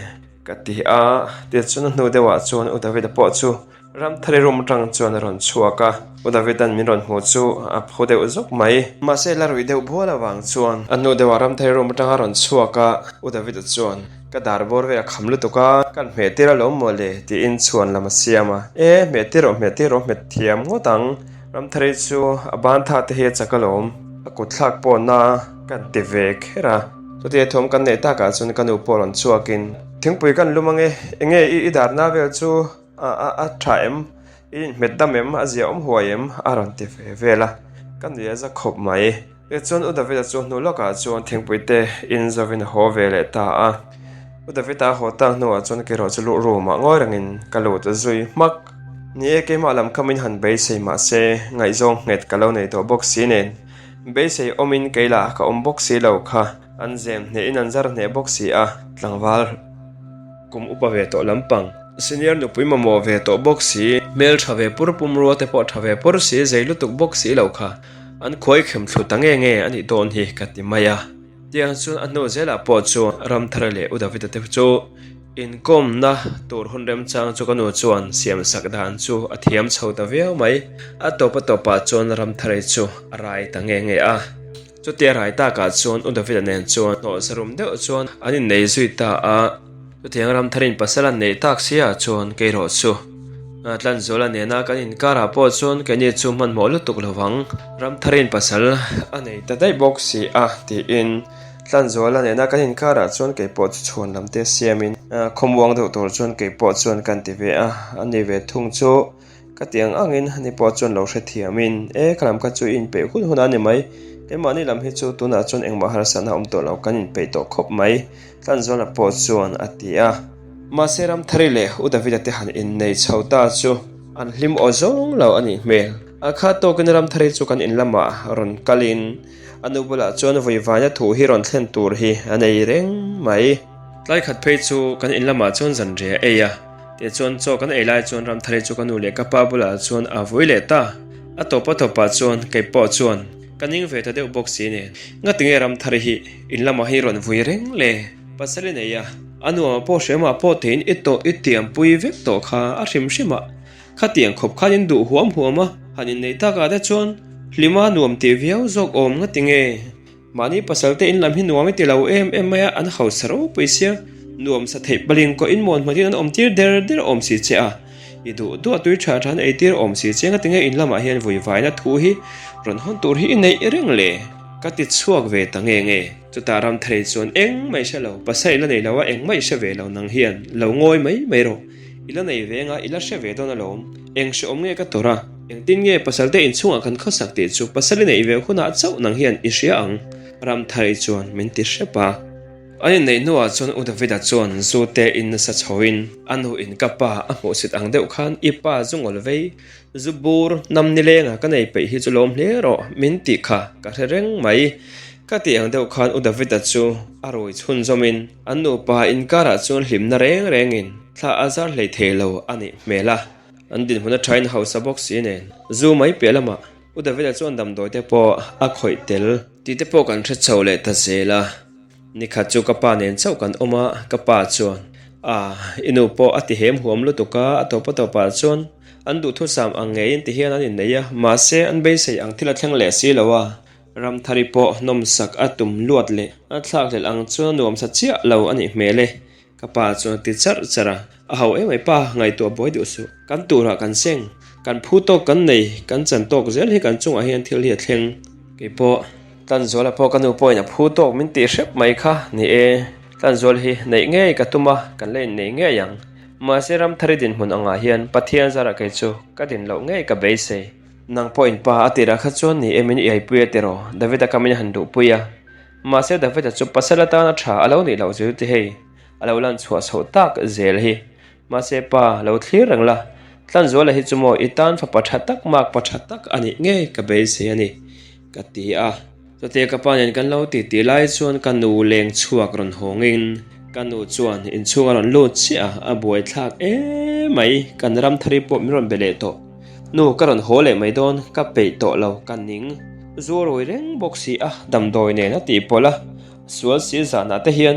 Ka ti a, tichuan a hnu deuhah chuan U David-a pawh chu Ramthari room atang chuan a rawn chhuak a, U David-a'n min rawn hmuh chu a phu deuh zawk mai. Mahse la ruih deuh bual avang chuan a hnu deuhah Ramthari room atanga rawn chhuak a, U David-a chuan, Ka dar bawr vel a kham lutuk a, kan hmeh tir alawm maw le? tiin chhuan lam a siam a, E, hmeh tir rawh, hmeh tir rawh, hmet thiam ngawt ang. Ramthari chu a ban tha te hi a chak alawm, a kut thlak pawh na kan ti ve kher a. Chutia thawm kan neih takah chuan ka nu pawh rawn chhuakin, Thingpui kan lum ange, enge i i darna vel chu a a a tha em? I inhmet dam em? A zia awm huai em? a rawn ti ve vel a, ka nui a za khawp mai. Tichuan U Davida chu hnu lawkah chuan thingpui te in zovin a haw ve leh ta a. U Davida a haw tak hnuah chuan kerawh chu luh room ah ngawi rengin ka lut a zui hmak. Ni e, keimah lam kha min han beisei mahse ngaihzawng nghet ka lo nei tawh bawk si nen. Beisei awmin kei lah ka awm bawk si lo kha, an zem hnehin an zar hneh bawk si a, tlangval kum upa ve tawh lampang, senior nupui mamawh ve tawh bawk si, hmel tha ve pur pumrua te pawh tha ve pur si, zei lutuk bawk si lo kha, an khuai khem thlu ta nge nge a nih dawn hi ka ti mai a. Tiang chuan a hnu zelah pawh chuan Ramthara leh U Davida te chu Inkawmna tur hun remchang chu ka nu chuan siamsak dan chu a thiam chho ta viau mai. A tawp a tawpah chuan Ramtharei chu a rai ta nge nge a. Chutia rai takah chuan U Davida nen chuan hnawh zarum deuh chuan an innei zui ta a. Chutiang Ramtharin pasal an neih tak siah chuan keirawh chu Tlanzuala nena kan inkarah pawh chuan keini chu hmanhmawh lutuk lovang. Ramtharin pasal a nei ta daih bawk si a tiin. Tlanzuala nena kan inkarah chuan kei pawh chu chhuan lam te siamin khawmuang deuh tur chuan kei pawh chuan kan ti ve a, a ni ve thung chu ka ti ang angin ani pawh chuan lo hrethiamin e ka lam kha chu i inpeih hun hun a ni mai, keimahni lam hi chu tunah chuan engmah harsatna awm tawh lo kan inpeih tawh khawp mai Tlanzuala pawh chuan a ti a. Mahse Ramthari leh U Davida te han innei chho ta chu an hlim aw zawng lo a nih hmel. A khat tawkin Ramthari chu kan in lamah rawn kalin a nu bulah chuan vawivaina thu hi rawn thlen tur hi a nei reng mai. Tlai khat phei chu kan in lamah chuan zanriah a ei a, tichuan chaw kan ei lai chuan Ramthari chu ka nu leh ka pa bulah chuan a vui leh ta. A tawp a tawpah chuan kei pawh chuan ka ning ve ta deuh bawk si nen. Ngatinge Ramthari hi in lamah hi rawn vui reng le? Pasal i nei a, a nuamah pawh hremah pawh teiin i tawh i tiampui vek tawh kha a hrim hrim a, khatiang khawp khan in duh huam huam a, han inneih takah te chuan hlima nuam tih viau zawk awm ngatinge? Mahni pasal te in lam hi nuam i ti lo em em mai a, an hausa ropui sia, nuam sa theih paling kawh in mawn hmatin an awm tir der der awm si che a, i duh duh a tui tha tha an ei tir awm si che ngatinge in lamah hian vui vaina thu hi rawn hawn tur hi i neih reng le? Ka ti chhuak ve ta nge nge. Chutah Ramthei chuan engmah i hre lo, pasal i la nei lo a, engmah i hre ve lo nang hian lo ngawi mai mai rawh, i la nei ve anga i la hre ve dawn alawm, eng hreawm nge ka tawrh a? Engtin nge pasal te inchhungah kan khawsak tih chu pasal i neih ve hunah chauh nang hian i hria ang? Ramthari chuan min ti hrep a. An inneih hnuah chuan U Davida chuan zu te in nasa chhoin a nu in ka pa a hmuhsit ang deuh khan i pa zu ngawl vei, zu bur nam nilenga ka nei peih hi chu lawm hle rawh min tih kha ka hre reng mai. Ka tih ang deuh khan U Davida chu a rui chhunzawmin an nupa inkarah chuan hlimna reng rengin thla a zar hlei thei lo a nih hmel a. An dinhmun a thain hausa bawk si nen zu mai piah lamah U Davida chuan damdawi te pawh a khawih tel. Tih te pawh kan hre chho leh ta zel a, nikhat chu ka pa nen chauh kan awm a, ka pa chuan a i nu pawh a ti hem huam lutuk a, a tawp a tawpah chuan an duhthusam ang ngeiin ti hian an innei a, mahse an beisei ang thil a thleng leh si lo a, Ramthari pawh nawmsak a tum luat leh a thlakhlelh ang chuan a nuamsa chiah lo a nih hmel e. Ka pa chuan a ti charh charh a, a ho em mai pa, ngaihtuah buai duh suh. Kan turah kan seng, kan phu tawk kan nei, kan chan tawk zel hi kan chungah hian thil hi a thleng. Keipawh, Tlanzuala pawh ka nu pawhin a phu tawk min tih hrep mai kha ni e, Tlanzual hi neih ngei ka tum a, kan la innei ngei ang. Mahse Ramthari dinhmun angah hian Pathian zarah kei chu ka din loh ngei ka beisei. Nang pawhin pa a tirah kha chuan ni e min iaipui a tiraw, Davida ka min han duhpui a. Mahse Davida chu pasal atana tha a lo nih loh zir ti hei a lo lan chhuah chhoh tak zel hi. Mahse pa lo thlir reng la, Tlanzuala hi chu maw i tan fapa tha tak mak pa tha tak a nih ngei ka beisei a ni ka ti a. Chutia ka pa nen kan lo ti tih lai chuan ka nu leng chhuak rawn hawngin ka nu chuan inchhung a rawn lut chiah a, a buaithlak em mai, kan Ramthari pawh min rawn be leh tawh. Nu ka rawn haw leh mai dawn, ka peih tawh lo, ka ning. Zu rui reng bawk si a, damdawi nen a tih pawlh a, sual si zanah te hian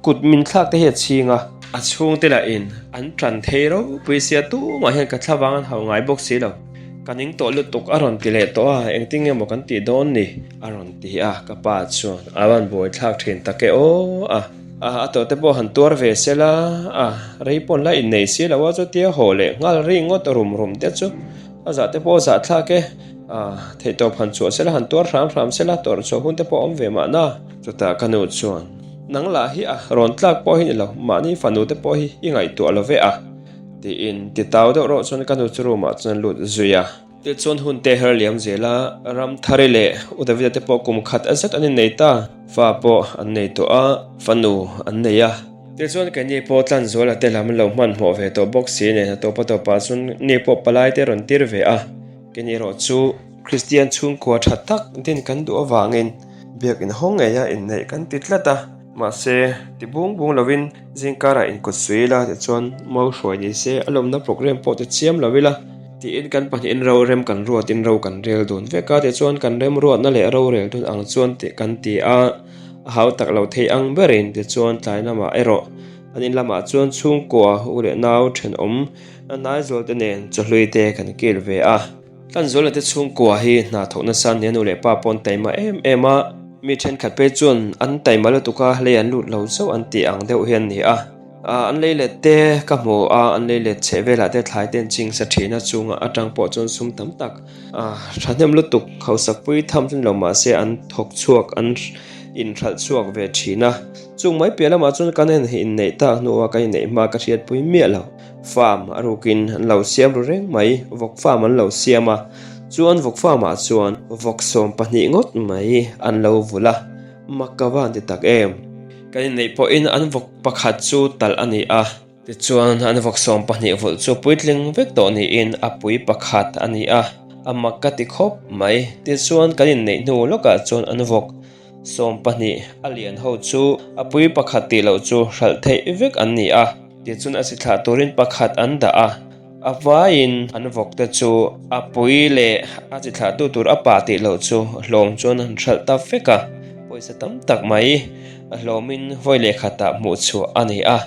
kut min thlak te hi a chhing a. A chhungte lah in an tan thei ropui sia tumah hian ka thla vang an hau ngai bawk si lo. Ka ning tawh lutuk a rawn ti leh tawh a, engtin nge maw kan tih dawn ni? A rawn ti a, ka pa chuan a rawn buai thlak thin tak e aw a. A a tawh te pawh han tuar ve se la, a rei pawn la innei si lo a, chutia haw leh nghal ri ngawt rum rum te chu a zah te pawh a zah thlak e. A theihtawp han chhuah se la, han tuar hram hram se la, tawrh chhuah hun te pawh a awm ve mahna. Chutah ka nu chuan, Nang lah hi a rawn tlak pawh hi ni lo, mahni fanu te pawh hi i ngaihtuah lo ve a, tiin ti tau deuh rawh chuan ka nu chu room ah chuan a lut zui a. Tichuan hun te her liam zel a, Ramthari leh U Davida te pawh kum khat a zet an innei ta, fa pawh an nei tawh a, fanu an nei a. Tichuan keini pawh Tlanzuala te lam lo hmanhmawh ve tawh bawk si nen a tawp a tawpah chuan ni pawh palai te rawn tir ve a. Keini erawh chu Kristian chhungkua tha tak din kan duh avangin biakin hawng ngeia inneih kan ti tlat a, mahse ti bung bung lovin zingkarah inkut sui ila tichuan mau hruai ni se a lawmna program pawh ti chiam lo ila tiin kan pahnihin ro rem kan ruatin ro kan rel dun vek a, tichuan kan remruatna leh rorel dun ang chuan tih kan ti a, a hau tak lo thei ang berin tichuan tlai lamah erawh an in lamah chuan chhungkua u leh nau thenawm A hnaizual te nen chawhlui te kan kil ve a. Tlanzuala te chhungkua hi hna thawh nasa nia nu leh pa pawh an taima em em a, mi thenkhat phei chuan an taima lutuk a, lei an lut lo zauh an tih ang deuh hian ni a. An lei let te ka hmu a, an lei let chheh velah te thlai te an ching sa thin a, chunga atang pawh chuan sum tam tak thahnem lutuk hausak pui tham chu ni lo mahse an thawk chhuak an inhralh chhuak ve thin a. Chung mai piah lamah chuan kan inneih tak hnuah kan inneih hma ka hriatpui miah lo. Farm a rukin an lo siam ru reng mai, vawk farm an lo siam a, chuan vawk farm ah chuan vawk 12 ngawt mai an lo vulh a, mak ka van ti tak em. Kan inneih pawhin an vawk pakhat chu talh a ni a. Tichuan, an vawk 12 vulh chu puitling vek tawh niin a pui pakhat a ni a, a mak ka ti khawp mai. Tichuan, kan inneih hnu lawkah chuan an vawk 12 a lian ho chu a pui pakhat tih loh chu hralh theih vek an ni a. Tichuan, a si thlah turin pakhat an dah a, a vaiin an vawk te chu a pui leh a chi thlahtu tur a pa tih loh chu hlawm chuan an hralh ta vek a, pawisa tam tak mai a hlawmin vawi leh khatah hmuh chhuah a ni a.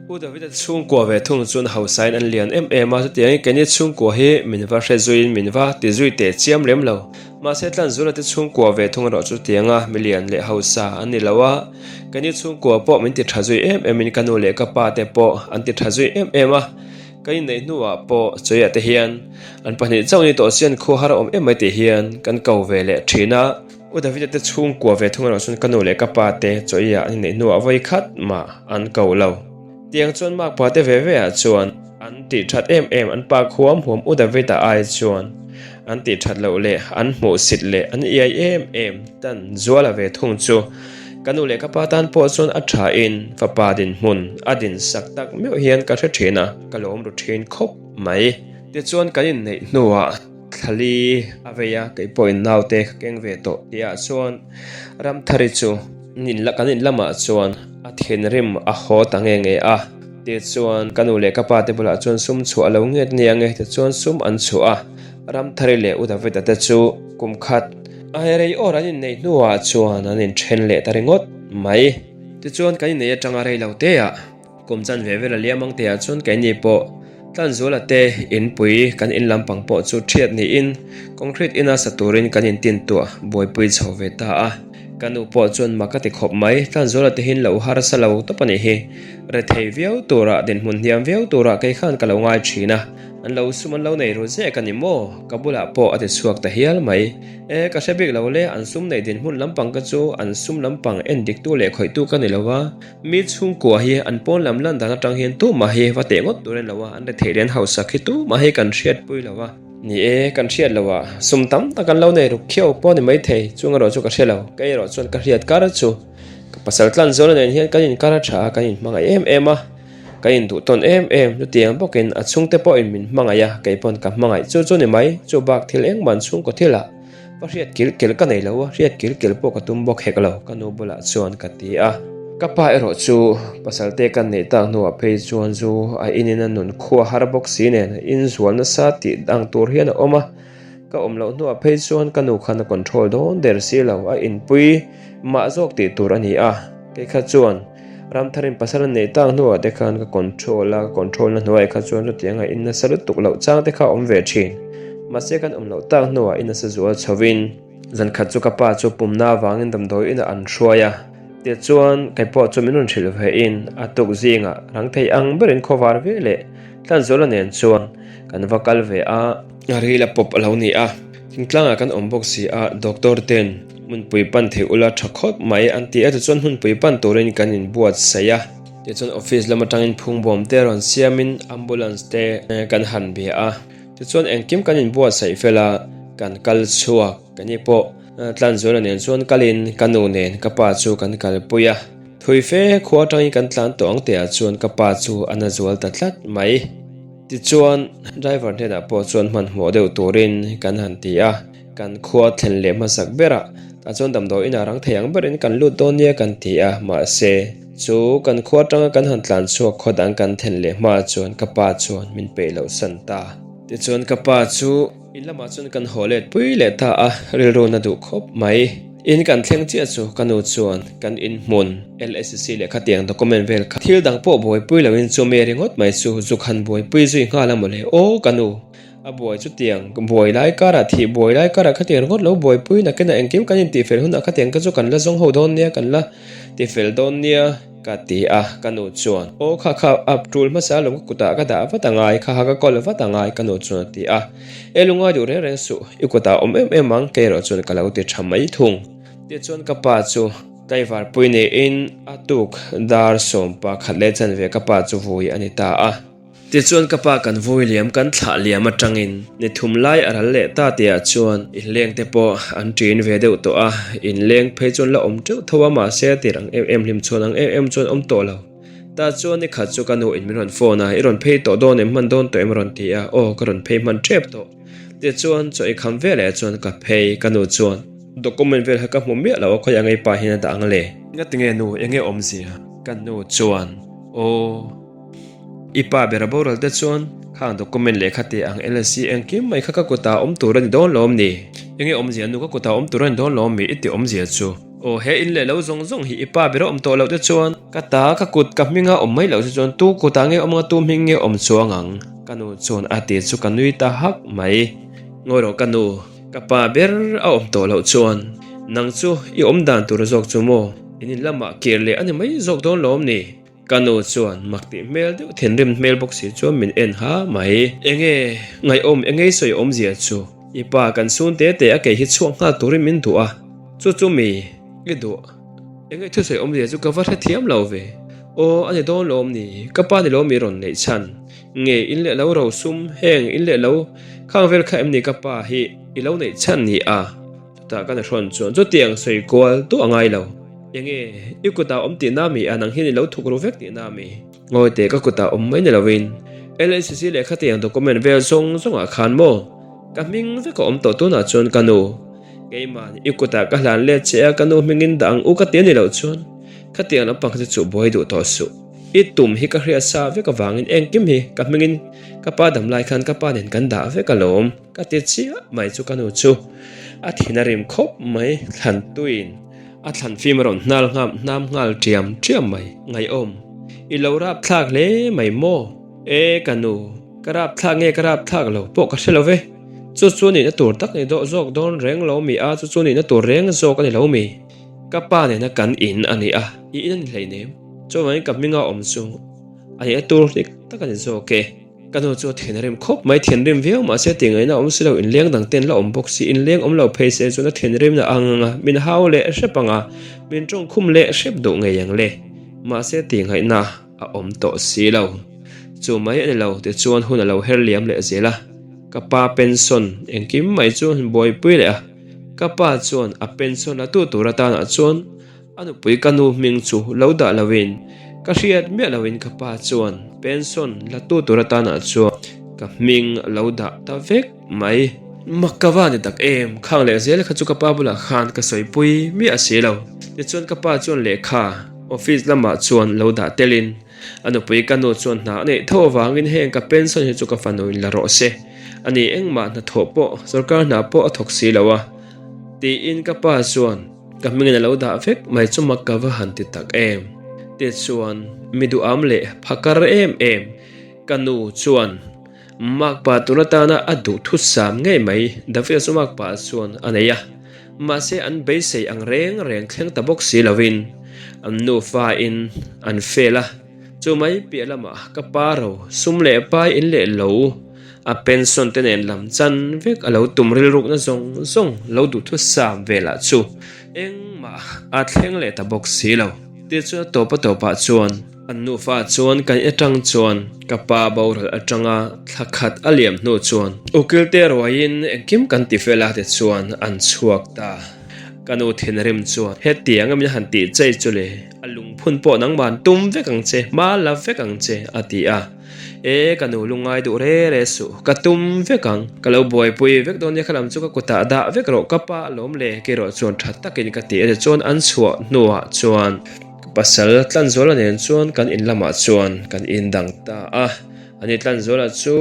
U Davida chhungkua ve thung chuan hausain an lian em em a, chutiangin keini chhungkua hi min va hre zuiin min va ti zui teh chiam lem lo. Mahse Tlanzula te chhungkua ve thung erawh chutianga milian leh hausa an ni lo a, keini chhungkua pawh min ti tha zui em emin ka nu leh ka pa te pawh an ti tha zui em em a. Ka inneih hnuah pawh Chawia te hian an pahnih chauh ni tawh sian khua har a awm em mai tih hian kan ko ve leh thin a. U Davida te chhungkua ve thung erawh chuan ka nu leh ka pa te Chawia an inneih hnuah vawi khat mah an ko lo. Tiang chuan makpa te ve ve ah chuan an tih that em em an pa khuam huam U Davida ai chuan an tih that loh leh an hmuhsit leh an iai em em tan Zuala ve thung chu ka nu leh ka pa tan pawh chuan a tha in fapa dinhmun a din sak tak meuh hian ka hre thin a, ka lawm ru thin khawp mai. Tichuan kan inneih hnuah Thlali a vei a, kei pawhin naute ka keng ve tawh tihah chuan Ramthari chu kan in lamah chuan a thinrim a haw ta nge nge a. Tichuan ka nu leh ka pa te bulah chuan sum chhuah a lo nget nia nge tichuan sum an chhuah a, Ramthari leh U Davida te chu kum khat a rei awr an inneih hnuah chuan an inthen leh ta ringawt mai. Tichuan kan inneih atanga rei lo teah. Kum chan ve vel a liam ang tihah chuan keini pawh Tlanzuala te inpui kan in lampang pawh chu thiat niin concrete ina sa turin kan intintuah buaipui chho ve ta a. Ka nu pawh chuan mak a ti khawp mai, Tlanzuala te hin lo harsa lo tawp a nih hi. Rethei viau turah dinhmun hniam viau turah kei khan ka lo ngai thin a, an lo sum an lo nei ru zek a ni maw? Ka bulah pawh a ti chhuak ta hial mai. E, ka hre bik lo le, an sum neih dinhmun lampang ka chu an sum lampang en diktu leh khawihtu ka ni lo a. Mi chhungkua hi an pawn lam lan dan atang hian tumah hi va teh ngawt tur a ni lo a, an rethei leh an hausak hi tumah hi kan hriatpui lo a. Ni e, kan hriat lo a, sum tam tak an lo nei ruk khiau pawh a ni maithei, chung erawh chu ka hre lo, kei erawh chuan ka hriat kar chu ka pasal tlan zawna nen hian kan inkar a tha a, kan inhmangaih em em a, kan induh tawn em em, chutiang bawkin a chhungte pawhin min hmangaih a, kei pawn ka hmangaih chu chu ni mai, chu bak thil engmah an chhungkaw thilah. Va hriat kil kel ka nei lo a, hriat kil kel pawh ka tum bawk hek lo, ka nu bulah chuan ka ti a. Ka pa erawh chu pasal te kan neih tak hnuah phei chuan zu a inin a nun khua har bawk si nen a inzual nasa tih ang tur hian a awm a. Ka awm loh hnuah phei chuan ka nu khan a control dawn der si lo, a inpui mah zawk tih tur a ni a. Kei kha chuan Ramtharin pasal a neih tak hnuah te khan ka control a, ka control na hnuaiah kha chuan chutiang a in nasa lutuk loh chang te kha a awm ve thin. Mahse kan awm loh tak hnuah in nasa zual chhovin zan khat chu ka pa chu pumna avangin damdawi inah an hruai a, tichuan kei pawh chu min rawn hrilh ve in a tuk zingah rang thei ang berin khawvar ve leh Tlanzuala nen chuan kan va kal ve a. Ril a pawp a lo ni a, thingtlangah kan awm bawk si a, doctor ten hmunpui pan thei ula tha khawp mai an ti a, tichuan hmunpui pan turin kan inbuatsaih a, tichuan office lam atangin phungbawm te rawn siamin ambulance te kan han bia a, tichuan engkim kan inbuatsaih fel a, kan kal chhuak, keini pawh Tlanzuala nen chuan kalin ka nu nen ka pa chu kan kalpui a, thui fe khua atangin kan tlan tawh ang tihah chuan ka pa chu a na zual ta tlat mai. Tichuan, driver hnenah pawh chuan hmanhmawh deuh turin kan han ti a, kan khua thlen leh hmasak berah tah chuan damdawi inah rang thei ang berin kan lut dawn nia kan ti a, mahse, chu kan khua atanga kan han tlan chhuak khaw dang kan thlen leh hma chuan ka pa chuan min peih loh san ta. Tichuan ka pa chu. In lamah chuan kan haw let pui leh ta a, rilru na duh khawp mai. In kan thleng chiah chu ka nu chuan kan inhmun LSC leh khatiang document vel kha thil dang pawh buaipui loin chu mi ringawt mai chu zuk han buaipui zui nghal a mawle aw ka nu a buai chutiang buai lai karah thih buai lai karah khatiang ringawt lo buaipui nakinah engkim kan intihfel hunah khatiang te chu kan la zawng ho dawn nia kan la tifel dawn nia. Ka ti a, ka nu chuan, Aw kha kha, a tul hmasa alawm ka kutah ka dah vat angai, kha kha ka kawl vat angai, ka nu chuan a ti a. E lungai duh reng reng suh, i kutah awm em em ang, kei erawh chuan ka lo ti tha mai thung. Tichuan ka pa chu tlaivar pui niin a tuk dar sawmpa khat leh chanve ka pa chu vui a ni ta a. Tichuan ka pa kan vui liam kan thlah liam atangin ni thum lai a ral leh ta tihah chuan inleng te pawh an ṭin ve deuh tawh a, inleng phei chuan la awm teuh tho a mahse a tir ang em em hlim chhuan ang em em chuan awm tawh lo. Tah chuan ni khat chu ka nu in min rawn phone a, I rawn phei tawh dawn em hman dawn tawh em a rawn ti a, aw ka rawn phei hman tep tawh. Tichuan chaw ei kham veleh chuan ka phei, ka nu chuan document vel kha ka hmu miah lo a khawi ang ei pa hian a dah ang le. Ngatinge nu, enge awmzia? Ka nu chuan aw. I pa ber a boral te chuan khang document lehkha teh ang LSC engkim mai kha ka kutah awm tur a ni dawn lawm ni? Enge awmzia nu ka kutah awm tur a ni dawn lawm mi i ti awmzia chu? Aw he in leh lo zawng zawng hi i pa ber a awm tawh loh te chuan ka ta ka kut ka hminga awm mai loh te chuan tu kutah nge awm anga tu hming nge awm chuang ang? Ka nu chuan a ti chu ka nui ta hak mai. Ngawi rawh ka nu, ka pa ber a awm tawh loh chuan nang chu i awm dan tur zawk chu maw? In in lamah kir leh a ni mai zawk dawn lawm ni? Ka nu chuan mak tih hmel deuh thinrim hmel bawk si chuan min en ha mai. Enge ngaihawm enge i sawi awmzia chu? I pa kan sun te te a kei hi chhuak nghal turin min duh a, chu chu mi i duh. Enge i thusawi awmzia chu ka va hrethiam lo ve. Aw a ni dawn lawm ni, ka pa ni lawm i rawn neih chhan. Nge in leh lo rosum heng in leh lo khang vel kha em ni ka pa hi i lo neih chhan ni a? Chutah ka nahrawn chuan chutiang sawi kual duh a ngai lo. Enge, i kutah awm tihna mi a, nang hian i lo thuk ru vek tihna mi? Ngawi teh ka kutah awm mai ni lovin LNCC lehkha tiang document vel zawng zawngah khan maw? Ka hming vek a awm tawh tunah chuan ka nu. Keimahni i kutah ka hlan let che a, ka nu hmingin dah ang u ka ti a ni loh chuan khatiang lampang kha chu chuh buai duh tawh suh. I tum hi ka hriat sa vek avangin engkim hi ka hmingin ka pa dam lai khan ka pa nen kan dah vek alawm. Ka ti chiah mai chu ka nu chu a thin a rim khawp mai, thlan tuiin a thlan fim a rawn hnal ngham hnam nghal ṭiam ṭiam mai. Ngaihawm, i lo rap thlak hle mai maw? E ka nu, ka rap thlak nge ka rap thlak lo pawh ka hre lo ve. Chu chu nihna tur tak ni dawh zawk dawn reng lo mi a, chu chu nihna tur reng zawk a ni lo mi? Ka pa nena kan in a ni a, i in a ni hleinem. Chuvangin ka hminga awm chu a nihna tur dik tak a ni zawk e. Ka nu chu a thinrim khawp mai, thinrim viau mahse tingaihna awm si lo, inleng dang ten la awm bawk si, inleng awm lo phei se chuan a thinrimna ang ang a, min hau leh hrep ang a, min tawngkhum leh hrep duh ngei ang le. Mahse tingaihna a awm tawh si lo. Chu mai a ni lo, tichuan hun a lo her liam leh zel a, ka pa pension engkim mai chu an buaipui leh a, ka pa chuan a pension la tu tur atanah chuan, A nupui ka nu hming chu lo dah loin ka hriat miah loin ka pa chuan pension la tu tur atanah chuan ka hming a lo dah ta vek mai. Mak ka va ni tak em, khang leh zel kha chu ka pa bulah khan ka sawipui miah si lo. Tichuan ka pa chuan lehkha office lamah chuan lo dah telin a nupui ka nu chuan hna a neih tho avangin heng ka pension hi chu ka fanu in la rawh se, ani engmah hnathawh pawh sorkar hna pawh a thawk si lo a tiin ka pa chuan Ka hmingin a lo dah vek mai chu mak ka va han ti tak em. Te chuan mi duham leh phakar em em. Ka nu chuan makpa tur atana a duh thusam ngei mai Davida chu makpa chuan a nei a. Mahse an beisei ang reng reng thleng ta bawk si lovin an nufa in an fail a. Chu mai piah lamah ka pa ro sum leh pai in leh lo. A pension te nen lam chan vek a lo tum rilrukna zawng zawng lo duhthusam velah chu engmah a thleng leh ta bawk si lo. Tichuan a tawp a tawpah chuan an nufa chuan kan in atang chuan ka pa boral atanga thla khat a liam hnu chuan ukil te ruaiin engkim kan ti fel a tichuan an chhuak ta. Ka nu thinrim chuan hetiang a min han tih chei chu le a lungphun pawh nangman tum vek ang che, hma la vek ang che a ti a. E, ka nu lungngai duh re re suh, ka tum vek ang. Ka lo buaipui vek dawn nia khalam chu ka kutah dah vek rawh, ka pa alawm le, kei erawh chuan tha takin ka ti a ni. Chuan an chhuah hnuah chuan ka pasal Tlanzuala nen chuan kan in lamah chuan kan indang ta a. Ani Tlanzuala chu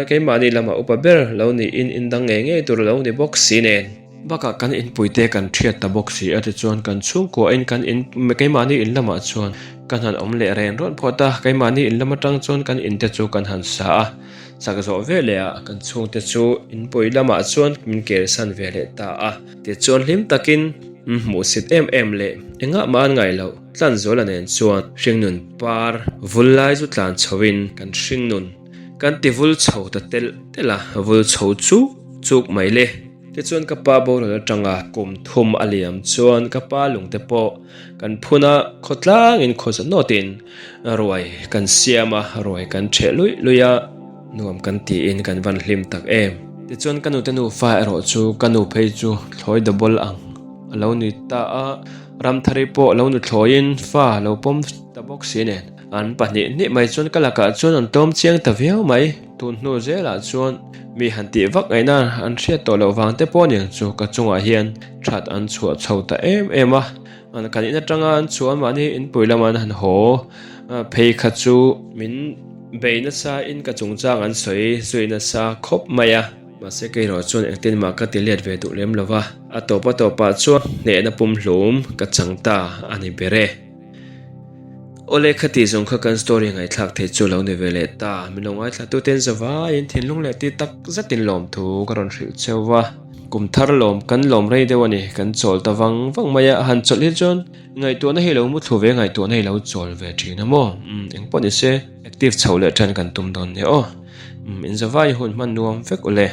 keimahni lamah upa ber lo niin indang ngei ngei tur a lo ni bawk si nen. Bakah kan inpuite kan thiat ta bawk si a, tichuan kan chhungkuahin kan in keimahni in lamah chuan kan han awm leh ren rawn phawt a, keimahni in lam atang chuan kan inte chu kan han sa a, chak zawh ve leh ah kan chhungte chu inpui lamah chuan min kersan ve leh ta a, tichuan hlim takin hmuhsit em em leh engah mah an ngaih loh Tlanzuala nen chuan hringnun par vul lai chu tlan chhoin kan hringnun kan ti vul chho ta telh telh a, vul chho chuk chuk mai le. Tichuan ka pa boral atanga kum thum a liam chuan ka pa lungte pawh kan phun a, khawtlangin khawza nawtin ruai kan siam a, ruai kan ṭheh luih luih a, nuam kan tiin kan van hlim tak em. Tichuan ka nute nufa erawh chu ka nu phei chu thlawi double ang a lo ni ta a, Ramthari pawh lo nu thlawiin fa a lo pawm ta bawk si nen. An pahnih hnih mai chuan ka lakah chuan an tlawm chiang ta viau mai. Tun hnu zelah chuan mi han tih vak ngaihna an hriat tawh loh vang te pawh aniang chu ka chungah hian that an chhuah chho ta em em a. An kan in atanga an chhuah mahni inpui lama an han haw phei kha chu min bei nasa in ka chungchang an sawi zui nasa khawp mai a. Mahse kei erawh chuan engtin mah ka ti let ve duh lem lo va, a tawp a tawpah chuan hnehna pumhlum ka chang ta a ni ber e. Awle khati zawng kha kan story ngaihthlak theih chu lo ni ve leh ta, min lo ngaithla tu ten zavaiin thinlung leh ti tak zetin lawmthu ka rawn hrilh cheu va. Kum thar lawm kan lawm rei deuh a ni, kan chawl ta vang vang mai a, han chawlh hi chuan ngaihtuahna hi lo muthlu ve ngaihtuahna hi lo chawl ve thin a maw? Umm engpawh ni se active chhoh leh tan kan tum dawn nia aw. Umm in zavai hun hman nuam vek ule.